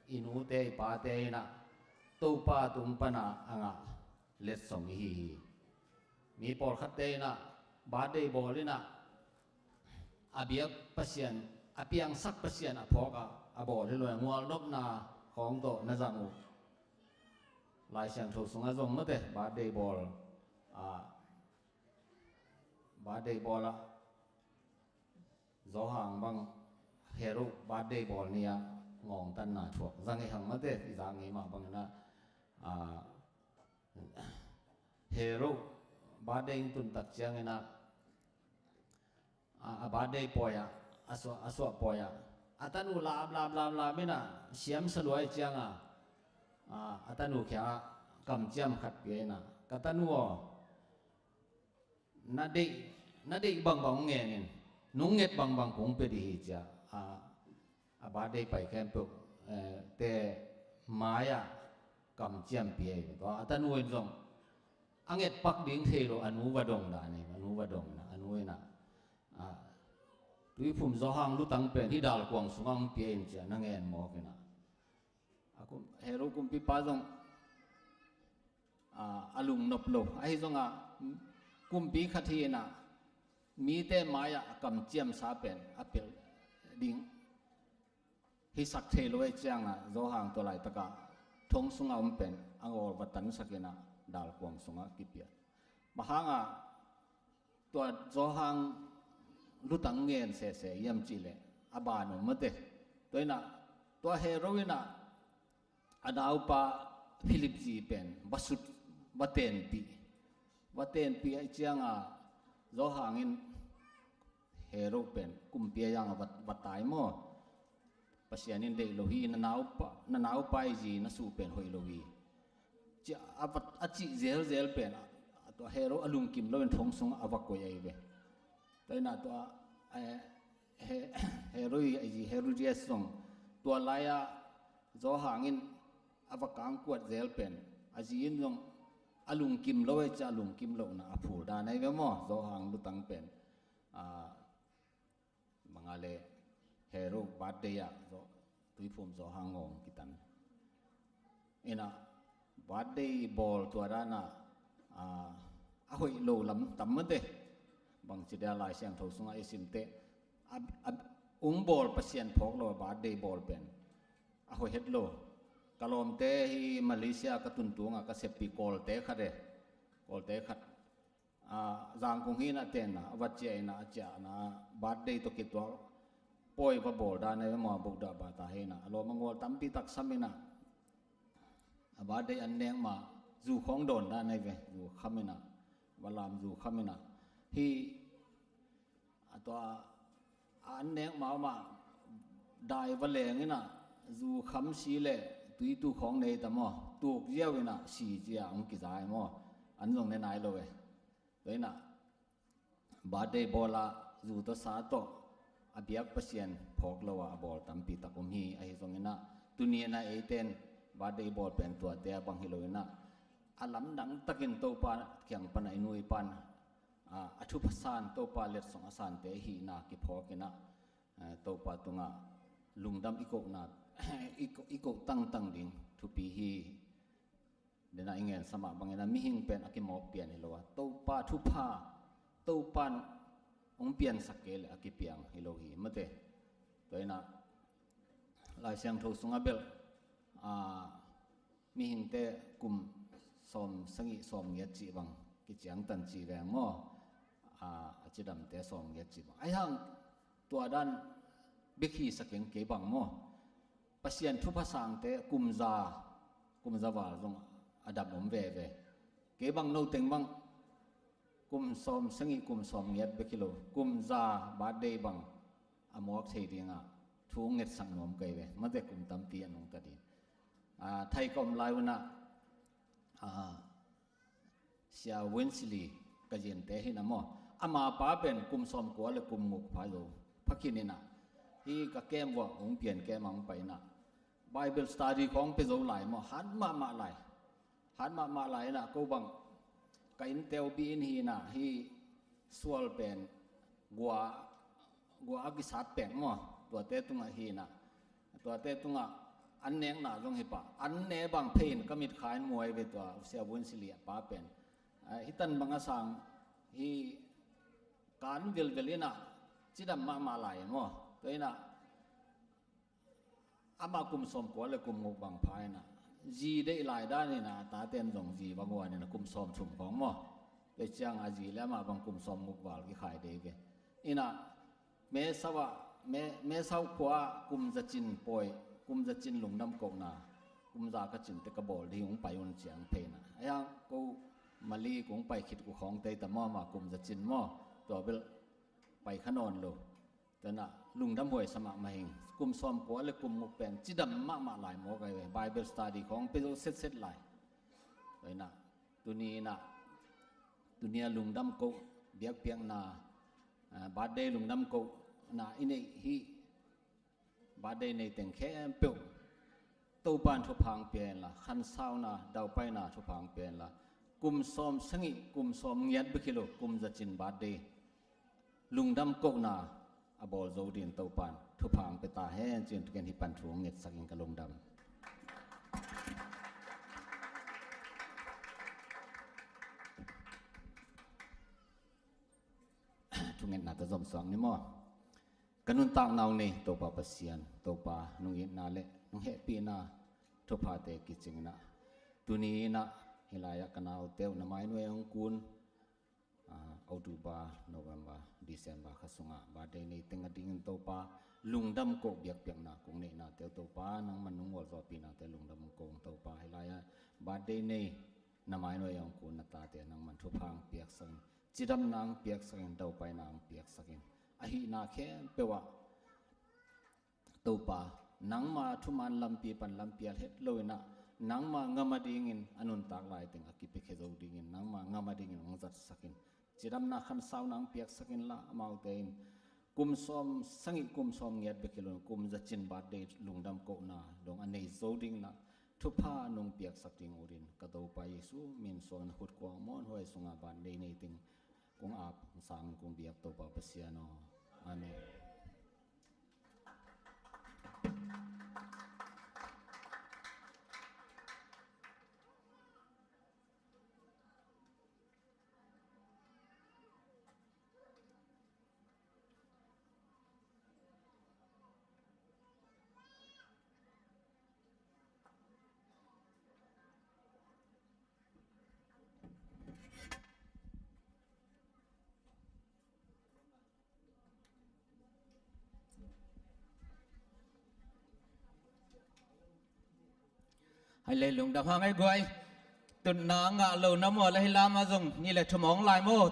i nute, i pate in ah, Topa tung pana a ngah letsong i hi hi. Mi pawlkhatte in ah, birthday bawl in ah, a biak Pasian, a piangsak Pasian a phawk a, a bawl hi lo, ngualnopna khawng tawh na zang uh. Lai Siangtho sungah zong mate, birthday bawl, a, birthday bawl ah, Johan bang Herod birthday bawl ni-ah ngawngtanna thuak. Zang ei hang mate, i zang ei mah bangin ah, a, Herod birthday in tun tak ciangin ah, a, a birthday pawi ah, a suah, a suah pawi ah, a tanu lam, lam, lam, lam in ah, siam sa luai ciangah, a, a tanu kiangah kamciam khat pia in ah, ka tanu aw, na deih, na deih bangbang hong ngen in, nung nget bangbang kong pia dih hi ci-a, a, a birthday pai khempeuh, eh, te mai-ah kamciam pia hi. Tua a tanu in zong a nget pak ding thei lo, a nu va dong dan hi, a nu va dong in ah, a nu in ah, a, Tuiphum Johan lutang pen hih dalkuang sungah hong pia in ci-a na ngen mawk in ah. A kum, Herod kumpipa zong, a, a lungnop lo. Ahi zongah, kumpi khat hi in ah, mite mai-ah a kamciamsa pen a pelh ding hisak thei lo ahih ciangah, Johan tua laitakah thong sungah om pen a ngawl va tansak in ah, dalkuang sungah kipia. Bang hangah tua Johan lutang ngen sese hiam cih leh, a ban om mate. Tua in ah, tua Herod in ah, a naupa Philip zi pen va sut, va tenpih. Va tenpih ahih ciangah, Johan in Herod pen kumpi a zangah va, va tai maw. Pasian in deih lo hi, na naupa, na naupa i zi na suh pen hoih lo hi, ci-a, a va, a cih zelzel pen, a, a tua Herod a lungkim lo in thong sungah a va koih ahi ve. Tua in ah tua, eh, He-, Herod, a zi Herodias zong, tua lai-ah Johan in a va kangkuat zel pen, a zi in zong a lungkim lo ahih ciangah, a lungkim lohna a phul dan ahi ve maw, Johan lutang pen. A, bang a leh Herod birthday ah, Zo-, Tuiphum Johan ngawng kitan. In ah, birthday bawl tua dan ah, a, a hoih lo lam tam mate. Bangci dia, Lai Siangtho sungah i sim teh, a, a, hong bawl Pasian phawk lo a birthday bawl pen a hoih het lo. Ka lawmte hi Malaysia ka tun tungah ka seppih Kawlte khat e. Kawlte khat, a, Zangkong hi in ah, a tenna, a va ciah in ah, a ciahna, birthday tawh kituak pawi va bawl dan ahi ve maw, bukdah bata hi in ah, a lawm a ngawl tampi tak sam in ah, a birthday an nek mah, zu khawng dawn dan ahi ve, zu kham in ah, va lam zu kham in ah. Hih, a tua, a an nek mah mah, dai va leng in ah, zu kham si leh tuitu khawng nei ta maw, tuk ziau in ah, si zia hong kiza hi maw, an zong ne nai lo e. Tua in ah, birthday bawl ah, zu tawh sa tawh, a biak Pasian phawk lo ah, a bawl tampi tak om hi. Ahi zongin ah, tuni in ah eite in birthday bawl pen tuate a bang hi lo in ah, a lamdang takin Topa kiang pan ah i nu i pa'n, a, a thupha san, Topa letsong a sante hihna kiphawk in ah, a, Topa tungah lungdam i kohna, i ko-, i koh tangtang ding thupi hi. Dena i ngen sa mah bangin ah, mihing pen a kimawk pian hi lo a, Topa thupha, Topa in hong piansak kei leh a kipiang hi lo hi mate. Tua in ah, Lai Siangtho sungah bel, a, mihingte kum sawm sagih sawm giat cih bang kiciangtan cih veng maw, a, a cidamte sawm giat cih bang. Ahi hang tua dan bek hi sa keng, kei bang maw. Pasian thupha sangte kum za, kum za val zong a dam om veve. Kei bang, no teng bang, kum sawm sagih, kum sawm giat bek hi lo, kum za birthday bang a mawk thei dingah thu ngetsak nuam kei ve mate, kum tampi a nungta ding. A, Thai ka om lai un ah, a, Sia Winsley, ka zinte hi in ah maw, ama pa pen kum sawmkua le kum guk pha zo, pha khin inah, hih ka kem uah hong pian kem a hong pai inah, Bible study khawng pia zo lai maw, hat mahmah lai. Hat mahmah lai inah ko bang ka innte uh bi-inn hi inah, hih sual pen gua, gua a kisat pek maw, tuate tungah hi inah, tuate tungah an nekna zong hi pah, an ne bang phei in ka mitkha in muai ve tua, Sia Vun Sili a pa pen. Ah, hih tan bang a sang, hih kan vilvel inah, cidam mahmah lai maw. Tua inah, amah kum sawmkua le kum guk bang pha inah, zi deih lai dan inah, a tate in zong zi va guan inah, kum sawmthum khawng maw. Tua ciang a zi le amah bang kum sawmguk val kikhai dei ve. Inah, Mesau ah, Me-, Mesau khua ah kum zacin pawi, kum zacin lungdam kohna, kum za ka cin teh ka bawl ding hong pai un ciang phei inah. Ahi hang ko Mali kong pai khit uh khawng tei ta maw, amah kum zacin maw. Tua bel pai kha nawn lo. Tua inah lungdam huai sa mahmah ing. Kum sawmkua le kum guk pen cidam mahmah lai mawk ahi ve. Bible study khawng pia zo setset lai. Tua inah, tuni inah, tuni a lungdam koh, biakpiakna, ah, birthday lungdam kohna i neih hih birthday nei teng khempeuh Topa in thupha hong pia inla, khansauna, daupaina thupha hong pia inla, kum sawm sagih, kum sawm ngiat bek hi lo, kum zacin birthday lungdam kohna a bawl zo dingin Topa in thupha hong pia ta hen, ci-in tu ken hih pan thu hong ngetsak ing, ka lungdam. Thungetna tawh zom suak ni maw. Ka nuntakna hong nei Topa Pasian, Topa nong itna le nong hehpihna thuphate kicing inah, tuni inah hih lai-ah ka naute uh na mainuai hong kun, ah, October, November, December kha sungah birthday nei teng a dingin Topa, lungdam koh biakpiakna kong neihnate uh Topa, nangman nong gualzawhpihnate lungdam hong ko ung Topa. Hih lai-ah birthday nei na mainuai hong kun na tate nangman thupha hong piaksak in, cidamna hong piaksak in, daupaina hong piaksak in, ahihna khempeuh ah Topa, nangma thuman lampi pan lampi a het lo inah, nangma ngam a dingin a nuntak lai teng a kipiakhia zo dingin, nangma ngam a dingin hong zatsak in, cidamna khansauna hong piaksak inla, amaute in kum sawm sagih, kum sawm ngiat bek hi lo, kum zacin birthday lungdam kohna dong a nei zo ding inah thupha nong piaksak ding uh dingin ka Topa Jesu min suang, na khut kuang muanhuai sungah birthday nei teng kong ap, kong sang, kong biak Topa Pasian aw. Amen. Hai le lungdam hang ai guai. Tutna ngah lo na maw, la hi lam a zong ni le thum awng lai maw.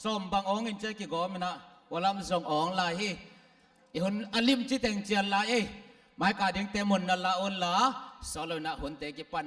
Sawm bang awng in cia kigawm inah, wa lam zong awng lai hi. I hun a lim ci teng cian lai ei. Mai ka dingte mun na la un la, sawt lo inah hunte kipan